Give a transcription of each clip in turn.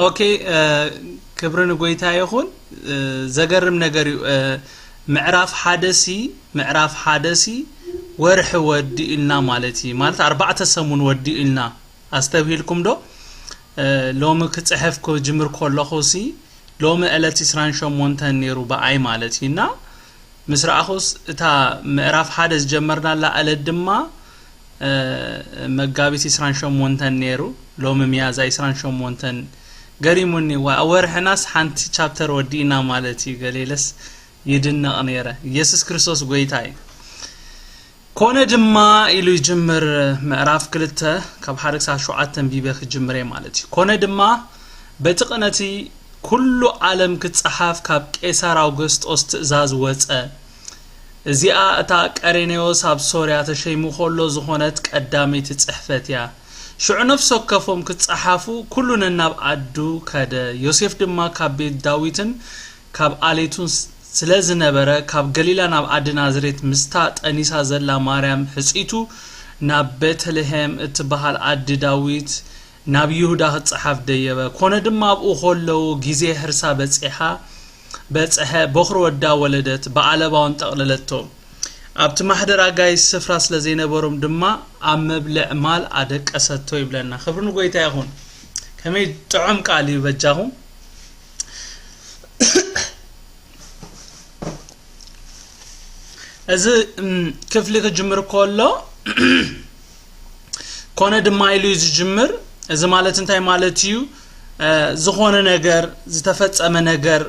ኦኬ፣ ክብሪ ንጎይታ ይኹን። ዘገርም ነገር እዩ። ምዕራፍ ሓደ ሲ ምዕራፍ ሓደ ሲ ወርሒ ወዲእልና ማለት እዩ። ማለት ኣርባዕተ ሰሙን ወዲእልና። ኣስተብሂልኩም ዶ? ሎሚ ክጽሕፍ ክጅምር ከለኹ ሲ ሎሚ ዕለት ዕስራን ሸሞንተን ነይሩ ብኣይ ማለት እዩ። እና ምስ ረኣኹስ እታ ምዕራፍ ሓደ ዝጀመርናላ ዕለት ድማ መጋቢት ዕስራን ሸሞንተን ነይሩ። ሎሚ ሚያዝያ ዕስራን ሸሞንተን። ገሪሙኒ። ወርሕናስ ሓንቲ ቻፕተር ወዲእና ማለት እዩ። ገሌለስ ይድነቕ ነይረ። ኢየሱስ ክርስቶስ ጎይታ እዩ። ኮነ ድማ ኢሉ ይጅምር። ምዕራፍ ክልተ ካብ ሓደ ክሳብ ሸውዓተ ኣንቢበ ክጅምር እየ ማለት እዩ። ኮነ ድማ በቲ ቅነቲ ኩሉ ዓለም ክጸሓፍ ካብ ቄሳር ኣውገስጦስ ትእዛዝ ወጸ። እዚኣ እታ ቀሬኔዎስ ኣብ ሶርያ ተሸይሙ ከሎ ዝኾነት ቀዳመይቲ ጽሕፈት እያ። ሽዑ ነፍሲ ወከፎም ክጸሓፉ ኩሉ ነናብ ዓዱ ከደ። ዮሴፍ ድማ ካብ ቤት ዳዊትን ካብ ዓሌቱን ስለ ዝነበረ፣ ካብ ገሊላ ናብ ዓዲ ናዝሬት ምስታ ጠኒሳ ዘላ ማርያም ሕጽይቱ ናብ ቤተልሔም እትበሃል ዓዲ ዳዊት ናብ ይሁዳ ክጸሓፍ ደየበ። ኮነ ድማ ኣብኡ ከለዉ ግዜ ሕርሳ በጺሓ በጽሐ፣ በኹሪ ወዳ ወለደት፣ ብዓለባ እውን ጠቕለለቶ። ኣብቲ ማሕደር ኣጋይሽ ስፍራ ስለ ዘይነበሮም ድማ ኣብ መብልዕ ማል ኣደቀሰቶ ይብለና። ክብሪ ንጎይታ ይኹን። ከመይ ጥዑም ቃል እዩ በጃኹም። እዚ ክፍሊ ክጅምር ከሎ ኮነ ድማ ኢሉ እዩ ዝጅምር። እዚ ማለት እንታይ ማለት እዩ? ዝኾነ ነገር፣ ዝተፈጸመ ነገር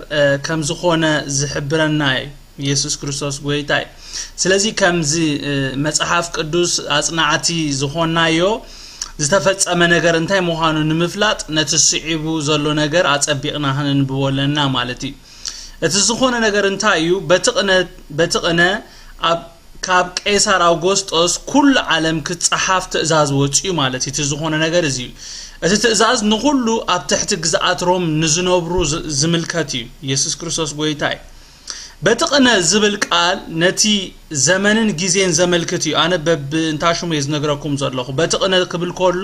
ከም ዝኾነ ዝሕብረና እዩ። ኢየሱስ ክርስቶስ ጎይታ እዩ። ስለዚ ከምዚ መጽሓፍ ቅዱስ ኣጽናዕቲ ዝኾንናዮ፣ ዝተፈጸመ ነገር እንታይ ምዃኑ ንምፍላጥ ነቲ ስዒቡ ዘሎ ነገር ኣጸቢቕና ከነንብቦ ኣለና ማለት እዩ። እቲ ዝኾነ ነገር እንታይ እዩ? በቲ ቅነ፣ በቲ ቅነ ኣብ፣ ካብ ቄሳር ኣውጎስጦስ ኩሉ ዓለም ክጸሓፍ ትእዛዝ ወጺኡ ማለት እዩ። እቲ ዝኾነ ነገር እዚ እዩ። እቲ ትእዛዝ ንኹሉ ኣብ ትሕቲ ግዝኣት ሮም ንዝነብሩ ዝ-፣ ዝምልከት እዩ። ኢየሱስ ክርስቶስ ጎይታ እዩ። በቲ ቅነ ዝብል ቃል ነቲ ዘመንን ግዜን ዘመልክት እዩ። ኣነ በብእንታሽሙ እየ ዝነግረኩም ዘለኹ። በቲ ቅነ ክብል ከሎ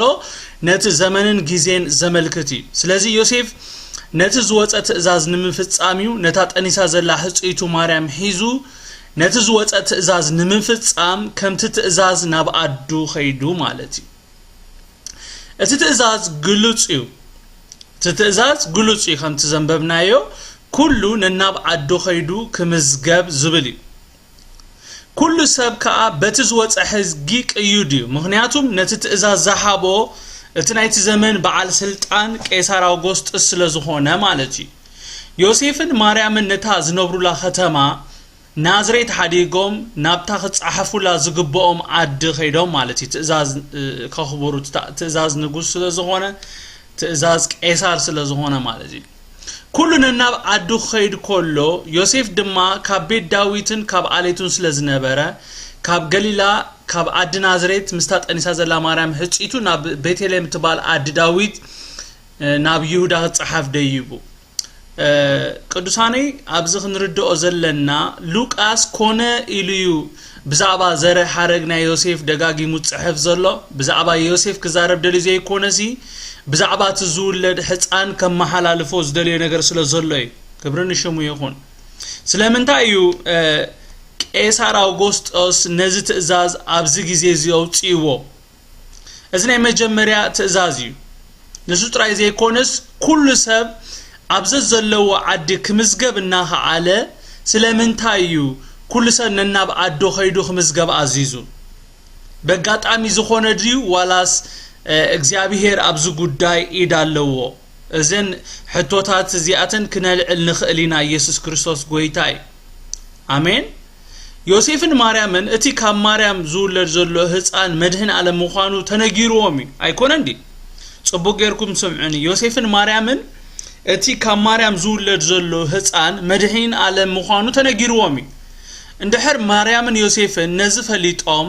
ነቲ ዘመንን ግዜን ዘመልክት እዩ። ስለዚ ዮሴፍ ነቲ ዝወጸ ትእዛዝ ንምፍጻም እዩ ነታ ጠኒሳ ዘላ ሕጽይቱ ማርያም ሒዙ ነቲ ዝወጸ ትእዛዝ ንምፍጻም ከምቲ ትእዛዝ ናብ ኣዱ ኸይዱ ማለት እዩ። እቲ ትእዛዝ ግሉጽ እዩ። እቲ ትእዛዝ ግሉጽ እዩ፣ ከምቲ ዘንበብናዮ፣ ኩሉ ነናብ ዓዱ ኸይዱ ክምዝገብ ዝብል እዩ። ኩሉ ሰብ ከኣ በቲ ዝወጸ ሕጊ ቅዩድ እዩ፣ ምኽንያቱም ነቲ ትእዛዝ ዝሃቦ እቲ ናይቲ ዘመን በዓል ስልጣን ቄሳር ኣውጎስጥስ ስለ ዝኾነ ማለት እዩ። ዮሴፍን ማርያምን ነታ ዝነብሩላ ኸተማ ናዝሬት ሓዲጎም ናብታ ክጸሓፉላ ዝግብኦም ዓዲ ኸይዶም ማለት እዩ። ትእዛዝ፣ እ፣ ከኽብሩ፣ ትታ-፣ ትእዛዝ ንጉስ ስለ ዝኾነ፣ ትእዛዝ ቄሳር ስለ ዝኾነ ማለት እዩ። ኩሉ ነናብ ዓዱ ክኸይድ ከሎ፣ ዮሴፍ ድማ ካብ ቤት ዳዊትን ካብ ዓሌቱን ስለ ዝነበረ፣ ካብ ገሊላ፣ ካብ ዓዲ ናዝሬት ምስታ ጠኒሳ ዘላ ማርያም ሕጺቱ ናብ ቤተልሔም እትበሃል ዓዲ ዳዊት፣ እ፣ ናብ ይሁዳ ክጸሓፍ ደይቡ። እ፣ ቅዱሳነይ፣ ኣብዚ ክንርድኦ ዘለና፣ ሉቃስ ኮነ ኢሉ እዩ ብዛዕባ ዘረ ሓረግ ናይ ዮሴፍ ደጋጊሙ ዝጽሕፍ ዘሎ። ብዛዕባ ዮሴፍ ክዛረብ ደልዩ ዘይኮነሲ፣ ብዛዕባ እቲ ዝውለድ ሕጻን ከመሓላልፎ ዝደልዮ ነገር ስለ ዘሎ እዩ። ክብሪ ንሽሙ ይኹን። ስለምንታይ እዩ፣ እ፣ ቄሳር ኣውጎስጦስ ነዚ ትእዛዝ ኣብዚ ግዜ እዚ ኣውጺእዎ? እዚ ናይ መጀመርያ ትእዛዝ እዩ። ንሱ ጥራይ ዘይኮነስ፣ ኩሉ ሰብ ኣብ ዘዘለዎ ዓዲ ክምዝገብ እናኸኣለ፣ ስለምንታይ እዩ ኩሉ ሰብ ነናብ ዓዱ ኸይዱ ክምዝገብ ኣዚዙ? በጋጣሚ ዝኾነ ድዩ፣ ዋላስ፣ እ፣ እግዚኣብሄር ኣብዚ ጉዳይ ኢድ ኣለዎ? እዘን ሕቶታት እዚኣተን ክነልዕል ንኽእል ኢና። ኢየሱስ ክርስቶስ ጎይታ እዩ። ኣሜን። ዮሴፍን ማርያምን እቲ ካብ ማርያም ዝውለድ ዘሎ ህፃን መድህን ዓለም ምዃኑ ተነጊርዎም እዩ። ኣይኮነን ድዩ? ጽቡቅ ጌርኩም ስምዑኒ። ዮሴፍን ማርያምን እቲ ካብ ማርያም ዝውለድ ዘሎ ህፃን መድህን ዓለም ምዃኑ ተነጊርዎም እዩ። እንድሕር ማርያምን ዮሴፍን ነዚ ፈሊጦም፣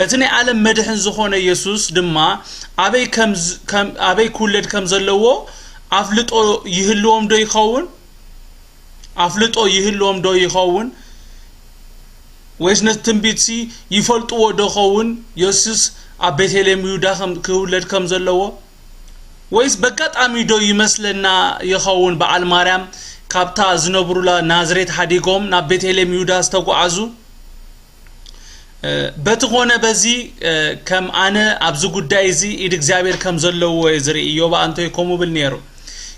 እቲ ናይ ዓለም መድሕን ዝኾነ የሱስ ድማ ኣበይ ከም ዝ-፣ ከም፣ ኣበይ ክውለድ ከም ዘለዎ ኣፍልጦ ይህልዎም ዶ ይኸውን? ኣፍልጦ ይህልዎም ዶ ይኸውን? ወይስ ነቲ ትንቢትሲ ይፈልጥዎ ዶ ኸውን? የሱስ ኣብ ቤተልሔም ይሁዳ ከም፣ ክውለድ ከም ዘለዎ? ወይስ በጋጣሚ ዶ ይመስለና ይኸውን በዓል ማርያም ካብታ ዝነብሩላ ናዝሬት ሓዲጎም ናብ ቤተልሔም ይሁዳ ዝተጓዓዙ? በቲ ኾነ በዚ ከም ኣነ ኣብዚ ጉዳይ እዚ ኢድ እግዚኣብሔር ከም ዘለዎ እየ ዝርኢ። ኢዮብ ኣንቶይ ከምኡ ብል ነይሩ።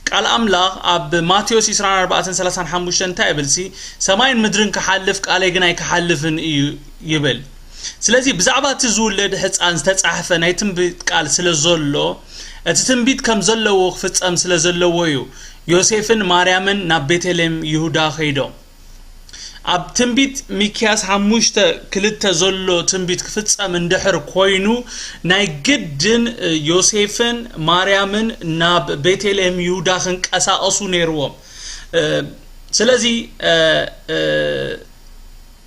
ቃል ኣምላኽ ኣብ ማቴዎስ ዕስራን ኣርባዕተን ሰላሳን ሓሙሽተን እንታይ ይብል ሲ? ሰማይን ምድርን ክሓልፍ ቃለይ ግን ኣይክሓልፍን እዩ ይብል። ስለዚ ብዛዕባ እቲ ዝውለድ ሕፃን ዝተጻሕፈ ናይ ትንቢት ቃል ስለ ዘሎ እቲ ትንቢት ከም ዘለዎ ክፍጸም ስለ ዘለዎ እዩ ዮሴፍን ማርያምን ናብ ቤተልሔም ይሁዳ ከይዶም። ኣብ ትንቢት ሚክያስ ሓሙሽተ ክልተ ዘሎ ትንቢት ክፍጸም እንድሕር ኮይኑ ናይ ግድን ዮሴፍን ማርያምን ናብ ቤተልሔም ይሁዳ ክንቀሳቐሱ ነይርዎም። ስለዚ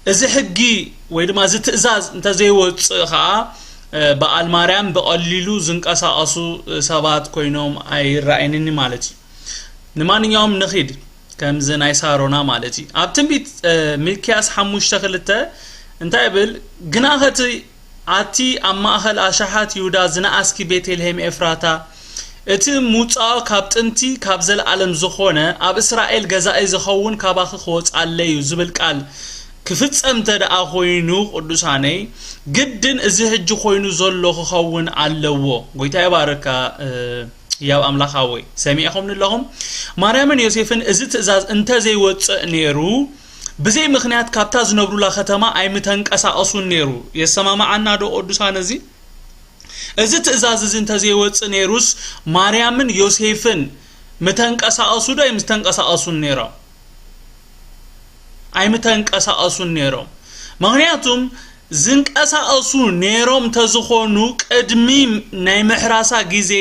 እዚ ሕጊ ወይ ድማ እዚ ትእዛዝ እንተዘይወፅእ ከዓ በዓል ማርያም ብቐሊሉ ዝንቀሳቐሱ ሰባት ኮይኖም ኣይረኣየንን ማለት እዩ። ንማንኛውም ንኺድ ከምዚ ናይ ሳሮና ማለት እዩ። ኣብ ትንቢት ሚልክያስ ሓሙሽተ ክልተ እንታይ ይብል? ግና ኸቲ ኣቲ ኣብ ማእኸል ኣሽሓት ይሁዳ ዝነኣስኪ ቤተልሔም ኤፍራታ፣ እቲ ምውፃኦ ካብ ጥንቲ ካብ ዘለኣለም ዝኾነ ኣብ እስራኤል ገዛኢ ዝኸውን ካባኺ ክወፅኣለይ እዩ ዝብል ቃል ክፍፀም እንተ ደኣ ኮይኑ ቅዱሳነይ ግድን እዚ ሕጂ ኮይኑ ዘሎ ክኸውን ኣለዎ። ጎይታ ይባርካ። ያው ኣምላኽ ሓወይ ሰሚዕኹምኒ ኣለኹም። ማርያምን ዮሴፍን እዚ ትእዛዝ እንተዘይወፅእ ነይሩ ብዘይ ምኽንያት ካብታ ዝነብሩላ ከተማ ኣይምተንቀሳቐሱን ነይሩ። የሰማማዓና ዶ ቅዱሳን? እዚ እዚ ትእዛዝ እዚ እንተዘይወፅእ ነይሩስ ማርያምን ዮሴፍን ምተንቀሳቐሱ ዶ ኣይምተንቀሳቐሱን ነይሮም? ኣይምተንቀሳቐሱን ነይሮም። ምኽንያቱም ዝንቀሳቐሱ ነይሮም እንተዝኾኑ ቅድሚ ናይ ምሕራሳ ግዜ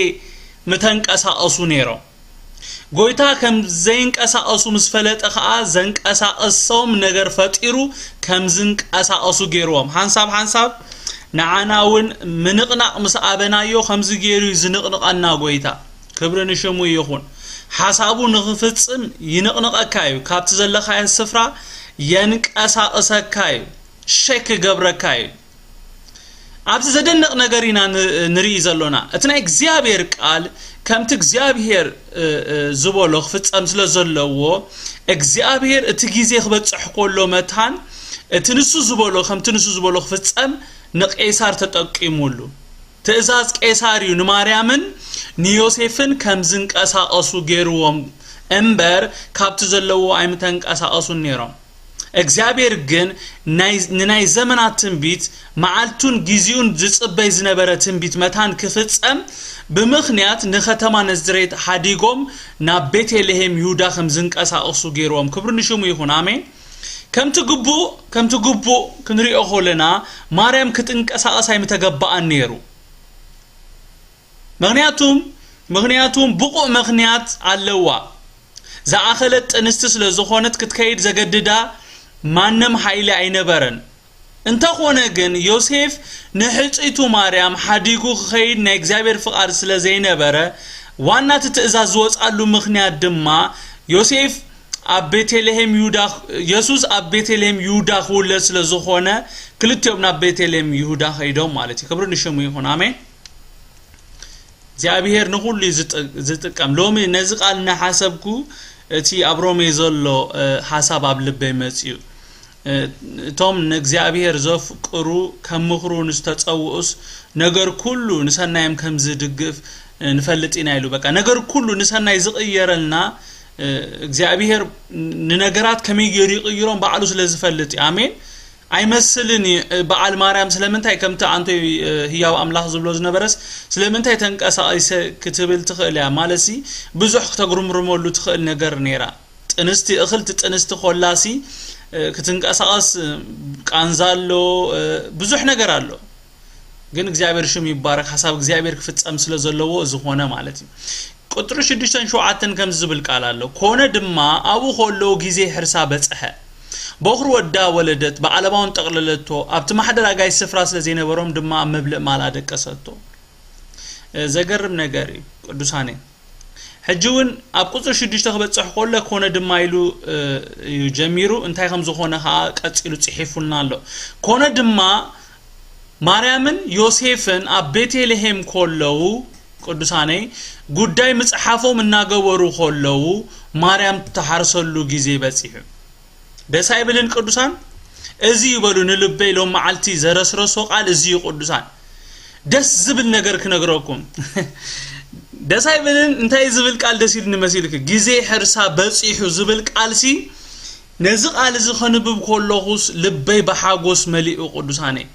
ምተንቀሳቐሱ ነይሮም። ጎይታ ከም ዘይንቀሳቐሱ ምስ ፈለጠ ኸዓ ዘንቀሳቐሶም ነገር ፈጢሩ ከም ዝንቀሳቐሱ ገይርዎም። ሓንሳብ ሓንሳብ ንዓና እውን ምንቕናቕ ምስ ኣበናዮ ከምዚ ገይሩ እዩ ዝንቕንቐና ጎይታ። ክብሪ ንሽሙ ይኹን። ሓሳቡ ንኽፍጽም ይንቕንቐካ እዩ። ካብቲ ዘለኻዮ ስፍራ የንቀሳቕሰካ እዩ። ሸክ ይገብረካ እዩ። ኣብዚ ዘደንቕ ነገር ኢና ንርኢ ዘሎና። እቲ ናይ እግዚኣብሔር ቃል ከምቲ እግዚኣብሔር ዝበሎ ክፍጸም ስለ ዘለዎ እግዚኣብሔር እቲ ግዜ ክበጽሕ ከሎ መታን እቲ ንሱ ዝበሎ ከምቲ ንሱ ዝበሎ ክፍጸም ንቄሳር ተጠቂሙሉ። ትእዛዝ ቄሳር እዩ ንማርያምን ንዮሴፍን ከም ዝንቀሳቐሱ ገይርዎም እምበር ካብቲ ዘለዎ ኣይምተንቀሳቐሱን ነይሮም። እግዚኣብሔር ግን ንናይ ዘመናት ትንቢት መዓልቱን ግዜኡን ዝጽበይ ዝነበረ ትንቢት መታን ክፍጸም ብምኽንያት ንኸተማ ነዝሬት ሓዲጎም ናብ ቤተልሔም ይሁዳ ከም ዝንቀሳቐሱ ገይርዎም። ክብሪ ንሽሙ ይኹን። ኣሜን። ከምቲ ግቡእ ከምቲ ግቡእ ክንሪኦ ከለና ማርያም ክትንቀሳቐስ ኣይምተገባኣን ነይሩ። ምኽንያቱም ምኽንያቱም ብቑእ ምኽንያት ኣለዋ። ዝኣኸለት ጥንስቲ ስለ ዝኾነት ክትከይድ ዘገድዳ ማንም ሓይሊ ኣይነበረን። እንተኾነ ግን ዮሴፍ ንሕጽይቱ ማርያም ሓዲጉ ክኸይድ ናይ እግዚኣብሔር ፍቓድ ስለ ዘይነበረ ዋና እቲ ትእዛዝ ዝወጻሉ ምኽንያት ድማ ዮሴፍ ኣብ ቤተልሔም ይሁዳ የሱስ ኣብ ቤተልሔም ይሁዳ ክውለድ ስለ ዝኾነ ክልቲኦም ናብ ቤተልሔም ይሁዳ ከይዶም ማለት እዩ። ክብሪ ንሽሙ ይኹን። ኣሜን። እግዚኣብሔር ንኹሉ እዩ ዝጥ- ዝጥቀም። ሎሚ ነዚ ቃል እናሓሰብኩ እቲ ኣብ ሮሜ ዘሎ እ፣ ሓሳብ ኣብ ልበይ መፅዩ። እ፣ እቶም ንእግዚኣብሔር ዘፍቅሩ ከም ምኽሩ ንዝተፀውኡስ ነገር ኩሉ ንሰናዮም ከም ዝድግፍ እ፣ ንፈልጥ ኢና ኢሉ። በቃ ነገር ኩሉ ንሰናይ ዝቕየረልና እ፣ እግዚኣብሔር ንነገራት ከመይ ገይሩ ይቕይሮም ባዕሉ ስለ ዝፈልጥ እዩ። ኣሜን። ኣይመስልን እዩ። በዓል ማርያም ስለምንታይ ከምቲ ኣንቶይ ህያው ኣምላኽ ዝብሎ ዝነበረስ ስለምንታይ ተንቀሳቒሰ ክትብል ትኽእል እያ። ማለትሲ ብዙሕ ክተጉርምርመሉ ትኽእል ነገር ነይራ። ጥንስቲ እኽልቲ ጥንስቲ ኮላሲ ክትንቀሳቐስ ቃንዛ ኣሎ፣ ብዙሕ ነገር ኣሎ። ግን እግዚኣብሔር ሽም ይባረክ፣ ሓሳብ እግዚኣብሔር ክፍጸም ስለ ዘለዎ ዝኾነ ማለት እዩ። ቁጽሪ ሽዱሽተን ሸውዓተን ከምዚ ዝብል ቃል ኣሎ፣ ኮነ ድማ ኣብኡ ከለዉ ግዜ ሕርሳ በጽሐ፣ በኹሪ ወዳ ወለደት፣ ብዓለባ እውን ጠቕለለቶ፣ ኣብቲ ማሕደር ኣጋይሽ ስፍራ ስለ ዘይነበሮም ድማ ኣብ መብልእ ማል ኣደቀሰቶ። ዘገርም ነገር እዩ ቅዱሳነይ። ሕጂ እውን ኣብ ቁጽሪ ሽዱሽተ ክበጽሕ ከሎ ኮነ ድማ ኢሉ እዩ ጀሚሩ፣ እንታይ ከም ዝኾነ ከዓ ቀጺሉ ጽሒፉልና ኣሎ። ኮነ ድማ ማርያምን ዮሴፍን ኣብ ቤተልሔም ከለዉ ቅዱሳነይ ጉዳይ ምጽሓፎም እናገበሩ ከለዉ ማርያም ትሓርሰሉ ግዜ በጺሑ። ደስ ኣይብልን ቅዱሳን? እዚ ይበሉ ንልበይ ሎም መዓልቲ ዘረስረሶ ቃል እዚ እዩ ቅዱሳን። ደስ ዝብል ነገር ክነግረኩም። ደስ ኣይብልን? እንታይ ዝብል ቃል ደስ ኢሉ ንመሲልክ? ግዜ ሕርሳ በጺሑ ዝብል ቃልሲ ነዚ ቃል እዚ ከንብብ ከለኹስ ልበይ ብሓጎስ መሊኡ ቅዱሳነይ።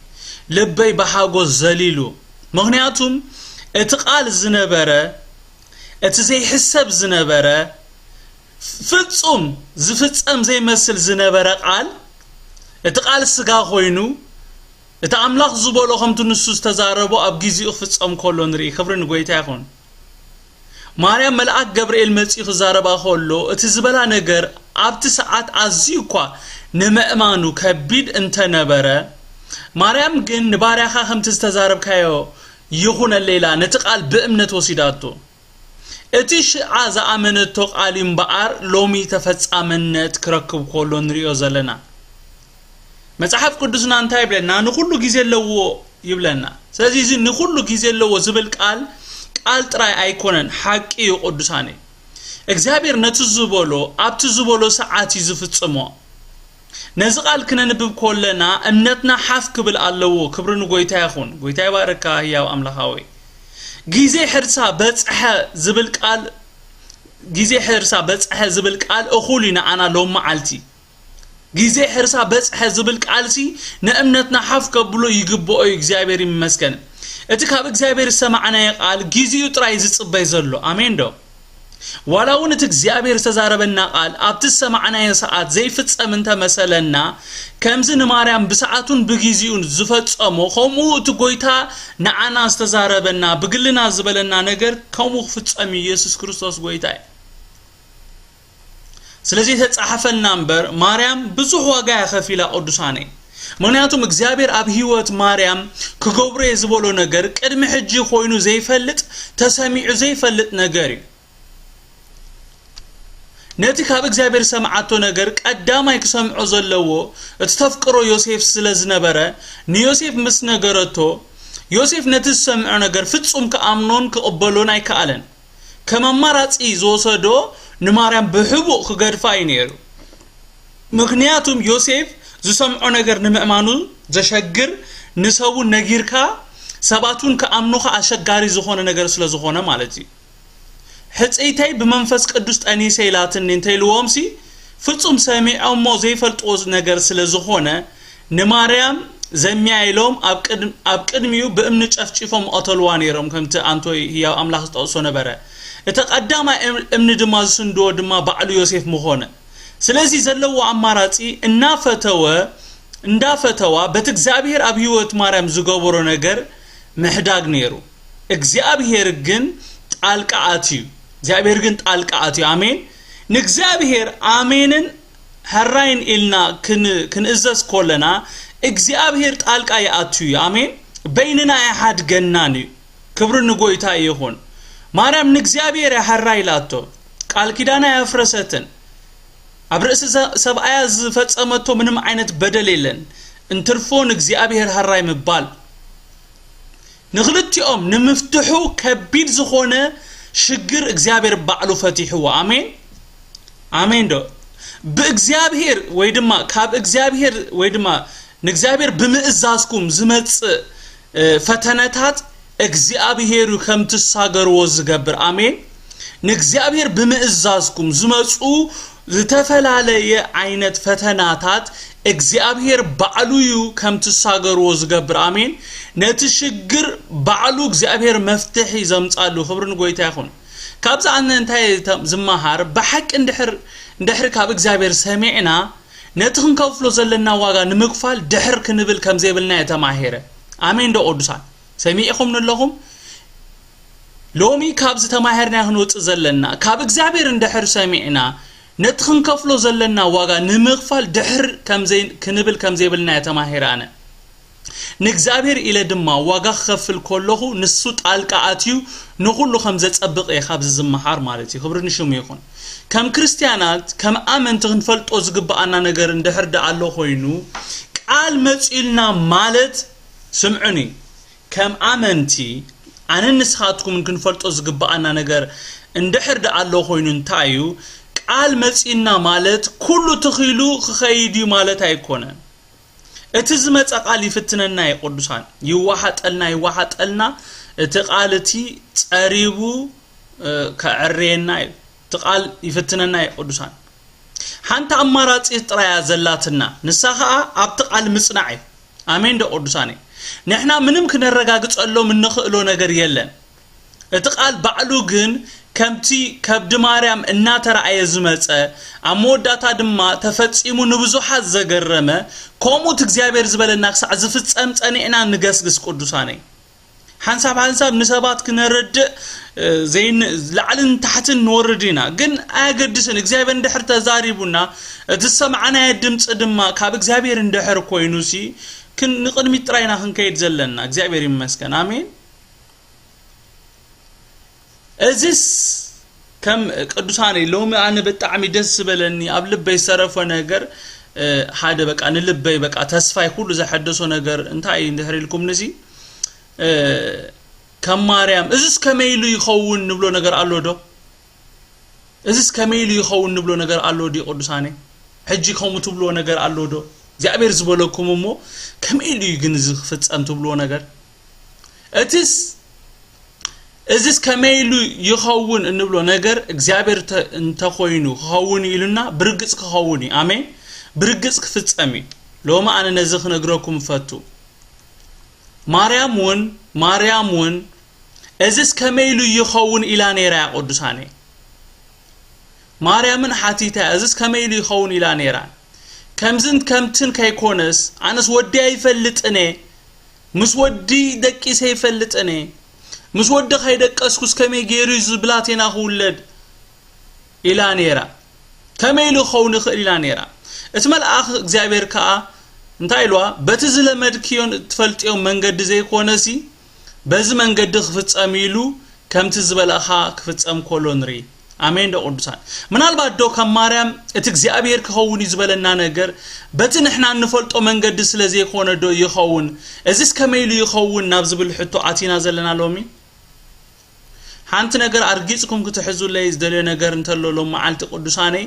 ልበይ ብሓጎስ ዘሊሉ። ምኽንያቱም እቲ ቃል ዝነበረ፣ እቲ ዘይሕሰብ ዝነበረ፣ ፍጹም ዝፍጸም ዘይመስል ዝነበረ ቃል፣ እቲ ቃል ስጋ ኮይኑ፣ እቲ ኣምላኽ ዝበሎ ከምቲ ንሱ ዝተዛረቦ ኣብ ግዜኡ ክፍጸም ከሎ ንርኢ። ክብሪ ንጎይታ ይኹን። ማርያም መልኣክ ገብርኤል መጺኡ ክዛረባ ከሎ፣ እቲ ዝበላ ነገር ኣብቲ ሰዓት ኣዝዩ እኳ ንምእማኑ ከቢድ እንተነበረ፣ ማርያም ግን ንባርያኻ ከምቲ ዝተዛረብካዮ ይኹነለይ ኢላ ነቲ ቃል ብእምነት ወሲዳቶ። እቲ ሽዓ ዝኣመነቶ ቃል እዩ እምበኣር ሎሚ ተፈጻመነት ክረክብ ከሎ ንሪኦ ዘለና። መጽሓፍ ቅዱስና እንታይ ይብለና? ንኹሉ ግዜ ኣለዎ ይብለና። ስለዚ እዚ ንኹሉ ግዜ ኣለዎ ዝብል ቃል፣ ቃል ጥራይ ኣይኮነን፣ ሓቂ እዩ ቅዱሳነይ። እግዚኣብሔር ነቲ ዝበሎ ኣብቲ ዝበሎ ሰዓት እዩ ዝፍጽሞ። ነዚ ቃል ክነንብብ ከለና እምነትና ሓፍ ክብል ኣለዎ። ክብሪ ንጎይታ ይኹን። ጎይታ ይባርካ ህያው ኣምላኻዊ። ግዜ ሕርሳ በጽሐ ዝብል ቃል፣ ግዜ ሕርሳ በጽሐ ዝብል ቃል እኹል እዩ ንዓና ሎም መዓልቲ። ግዜ ሕርሳ በጽሐ ዝብል ቃልሲ ንእምነትና ሓፍ ከብሎ ይግብኦ እዩ። እግዚኣብሔር ይመስገን። እቲ ካብ እግዚኣብሔር ዝሰማዕናዮ ቃል ግዜኡ ጥራይ ዝጽበይ ዘሎ። ኣሜን ዶ? ዋላ እውን እቲ እግዚኣብሔር ዝተዛረበና ቃል ኣብቲ ዝሰማዕናዮ ሰዓት ዘይፍጸም እንተመሰለና፣ ከምዚ ንማርያም ብሰዓቱን ብግዜኡን ዝፈጸሞ፣ ከምኡ እቲ ጎይታ ንዓና ዝተዛረበና፣ ብግልና ዝበለና ነገር ከምኡ ክፍጸም እዩ። ኢየሱስ ክርስቶስ ጎይታ እዩ። ስለዚ ተጻሕፈልና እምበር፣ ማርያም ብዙሕ ዋጋ እያ ከፊላ ቅዱሳነይ። ምኽንያቱም እግዚኣብሔር ኣብ ህይወት ማርያም ክገብሮ እየ ዝበሎ ነገር ቅድሚ ሕጂ ኮይኑ ዘይፈልጥ፣ ተሰሚዑ ዘይፈልጥ ነገር እዩ። ነቲ ካብ እግዚኣብሔር ዝሰምዓቶ ነገር ቀዳማይ ክሰምዖ ዘለዎ እቲ ተፍቅሮ ዮሴፍ ስለ ዝነበረ፣ ንዮሴፍ ምስ ነገረቶ፣ ዮሴፍ ነቲ ዝሰምዖ ነገር ፍጹም ክኣምኖን ክቕበሎን ኣይከኣለን። ከም ኣማራጺ ዝወሰዶ ንማርያም ብሕቡእ ክገድፋ እዩ ነይሩ። ምኽንያቱም ዮሴፍ ዝሰምዖ ነገር ንምእማኑ ዘሸግር፣ ንሰቡ ነጊርካ ሰባት እውን ክኣምኑኻ ኣሸጋሪ ዝኾነ ነገር ስለ ዝኾነ ማለት እዩ። ሕጽይተይ ብመንፈስ ቅዱስ ጠኒሰ ኢላትኒ እንተኢልዎምሲ፣ ፍጹም ሰሚዖሞ ዘይፈልጥዎ ነገር ስለ ዝኾነ፣ ንማርያም ዘሚያ ኢሎም ኣብ ቅድ-፣ ኣብ ቅድሚኡ ብእምኒ ጨፍጪፎም ምቐተልዋ ነይሮም፣ ከምቲ ኣንቶይ ህያው ኣምላኽ ዝጠቕሶ ነበረ። እቲ ቀዳማይ እም-፣ እምኒ ድማ ዝስንድዎ ድማ ባዕሉ ዮሴፍ ምኾነ። ስለዚ ዘለዎ ኣማራጺ እናፈተወ፣ እንዳፈተዋ በቲ እግዚኣብሔር ኣብ ህይወት ማርያም ዝገበሮ ነገር ምሕዳግ ነይሩ። እግዚኣብሔር ግን ጣልቃ ኣትዩ። እግዚኣብሔር ግን ጣልቃ ኣትዩ። ኣሜን። ንእግዚኣብሔር ኣሜንን ሕራይን ኢልና ክን-፣ ክንእዘዝ ከለና እግዚኣብሔር ጣልቃ ይኣቱ እዩ። ኣሜን። በይንና ኣይሓድገናን እዩ። ክብሪ ንጎይታ ይኹን። ማርያም ንእግዚኣብሔር እያ ሕራይ ኢላቶ። ቃል ኪዳና ኣየፍረሰትን። ኣብ ርእሲ ሰ-፣ ሰብኣያ ዝፈጸመቶ ምንም ዓይነት በደል የለን። እንትርፎ ንእግዚኣብሔር ሕራይ ምባል። ንኽልቲኦም ንምፍትሑ ከቢድ ዝኾነ ሽግር እግዚኣብሔር ባዕሉ ፈቲሕዎ። ኣሜን። ኣሜን ዶ? ብእግዚኣብሔር ወይ ድማ ካብ እግዚኣብሔር ወይ ድማ ንእግዚኣብሔር ብምእዛዝኩም ዝመጽእ፣ እ፣ ፈተነታት እግዚኣብሔር እዩ ከም ትሳገርዎ ዝገብር። ኣሜን። ንእግዚኣብሔር ብምእዛዝኩም ዝመጹ ዝተፈላለየ ዓይነት ፈተናታት እግዚኣብሔር ባዕሉ እዩ ከም ትሳገርዎ ዝገብር። ኣሜን። ነቲ ሽግር ባዕሉ እግዚኣብሔር መፍትሒ ዘምጻሉ። ክብሪ ንጎይታ ይኹን። ካብዚ ኣነ እንታይ ተ-፣ ዝመሃር፣ ብሓቂ እንድሕር፣ እንድሕር ካብ እግዚኣብሔር ሰሚዕና፣ ነቲ ክንከፍሎ ዘለና ዋጋ ንምክፋል ድሕር ክንብል ከም ዘይብልና እየ ተማሂረ። ኣሜን ዶ ቅዱሳን? ሰሚዕኹም ንለኹም? ሎሚ ካብዚ ተማሂርና ክንወጽእ ዘለና፣ ካብ እግዚኣብሔር እንድሕር ሰሚዕና፣ ነቲ ክንከፍሎ ዘለና ዋጋ ንምኽፋል ድሕር ከም ዘይ-፣ ክንብል ከም ዘይብልና እየ ተማሂረ ኣነ። ንእግዚኣብሔር ኢለ ድማ ዋጋ ክኸፍል ከለኹ ንሱ ጣልቃ ኣትዩ ንኹሉ ከም ዘጸብቕ እየ ካብዚ ዝመሃር ማለት እዩ። ክብሪ ንሽሙ ይኹን። ከም ክርስትያናት፣ ከም ኣመንቲ ክንፈልጦ ዝግብኣና ነገር እንድሕር ደኣ ኣሎ ኮይኑ፣ ቃል መጺኡልና ማለት፣ ስምዑኒ፣ ከም ኣመንቲ ኣነን ንስኻትኩምን ክንፈልጦ ዝግብኣና ነገር እንድሕር ደኣ ኣሎ ኮይኑ እንታይ እዩ? ቃል መጺእና ማለት ኩሉ ትኺሉ ክኸይድ እዩ ማለት ኣይኮነን። እቲ ዝመጸ ቃል ይፍትነና እዩ ቅዱሳን፣ ይወሓጠልና ይወሓጠልና። እቲ ቃል እቲ ጸሪቡ እ፣ ከዕርየና እዩ። እቲ ቃል ይፍትነና እዩ ቅዱሳን። ሓንቲ ኣማራጺ ጥራያ ዘላትና፣ ንሳ ኸኣ ኣብቲ ቃል ምጽናዕ እዩ። ኣሜን ዶ ቅዱሳን እዩ። ንሕና ምንም ክነረጋግጸሎም እንኽእሎ ነገር የለን። እቲ ቃል ባዕሉ ግን ከምቲ ከብዲ ማርያም እናተራእየ ዝመጸ፣ ኣብ መወዳእታ ድማ ተፈጺሙ ንብዙሓት ዘገረመ፣ ከምኡ እቲ እግዚኣብሔር ዝበለና ክሳዕ ዝፍጸም ጸኒዕና ንገስግስ ቅዱሳነይ። ሓንሳብ ሓንሳብ ንሰባት ክነረድእ፣ እ፣ ዘይን-፣ ላዕልን ታሕትን ንወርድ ኢና። ግን ኣየገድስን። እግዚኣብሔር እንድሕር ተዛሪቡና፣ እቲ ዝሰማዕናዮ ድምፂ ድማ ካብ እግዚኣብሔር እንድሕር ኮይኑሲ፣ ክን-፣ ንቕድሚት ጥራይ ኢና ክንከይድ ዘለና። እግዚኣብሔር ይመስገን። ኣሜን። እዚስ ከም ቅዱሳን ሎሚ ኣነ ብጣዕሚ ደስ ዝበለኒ ኣብ ልበይ ዝተረፈ ነገር፣ እ፣ ሓደ በቃ ንልበይ በቃ ተስፋይ ኩሉ ዘሐደሶ ነገር እንታይ እዩ እንድሕር ኢልኩምንሲ፣ እ፣ ከም ማርያም እዚስ ከመይ ኢሉ ይኸውን ንብሎ ነገር ኣሎ ዶ? እዚስ ከመይ ኢሉ ይኸውን ንብሎ ነገር ኣሎ ድዩ ቅዱሳነይ? ሕጂ ከምኡ ትብልዎ ነገር ኣሎ ዶ? እግዚኣብሔር ዝበለኩም እሞ ከመይ ኢሉ እዩ ግን እዚ ክፍጸም ትብልዎ ነገር? እቲስ፣ እዚስ ከመይ ኢሉ ይኸውን እንብሎ ነገር እግዚኣብሔር ተ-፣ እንተኾይኑ ክኸውን እዩ ኢሉና፣ ብርግጽ ክኸውን እዩ። ኣሜን። ብርግጽ ክፍጸም እዩ። ሎሚ ኣነ ነዚ ክነግረኩም እፈቱ። ማርያም እውን፣ ማርያም እውን፣ እዚስ ከመይ ኢሉ ይኸውን ኢላ ነይራ እያ ቅዱሳነይ። ማርያምን ሓቲታ እያ፣ እዚስ ከመይ ኢሉ ይኸውን ኢላ ነይራ። ከምዝን ከምትን ከይኮነስ፣ ኣነስ ወዲ ኣይፈልጥን እየ፣ ምስ ወዲ ደቂሰ ኣይፈልጥን እየ፣ ምስ ወዲ ከይደቀስኩስ ከመይ ገይሩ እዩ እዚ ብላቴና ክውለድ ኢላ ነይራ። ከመይ ኢሉ ክኸውን ይኽእል ኢላ ነይራ። እቲ መልኣኽ እግዚኣብሔር ከኣ እንታይ ኢልዋ? በቲ ዝለመድክዮን እትፈልጥዮ መንገዲ ዘይኮነሲ፣ በዚ መንገዲ ክፍጸም ኢሉ ከምቲ ዝበለኻ ክፍጸም ከሎ ንርኢ። ኣሜን ዶ ቅዱሳን? ምናልባት ዶ ከም ማርያም እቲ እግዚኣብሔር ክኸውን እዩ ዝበለና ነገር በቲ ንሕና እንፈልጦ መንገዲ ስለ ዘይኮነ ዶ ይኸውን? እዚስ ከመይ ኢሉ ይኸውን ናብ ዝብል ሕቶ ኣቲና ዘለና ሎሚ? ሓንቲ ነገር ኣርጊጽኩም ክትሕዙለይ ዝደልዮ ነገር እንተሎ ሎም መዓልቲ ቅዱሳነይ፣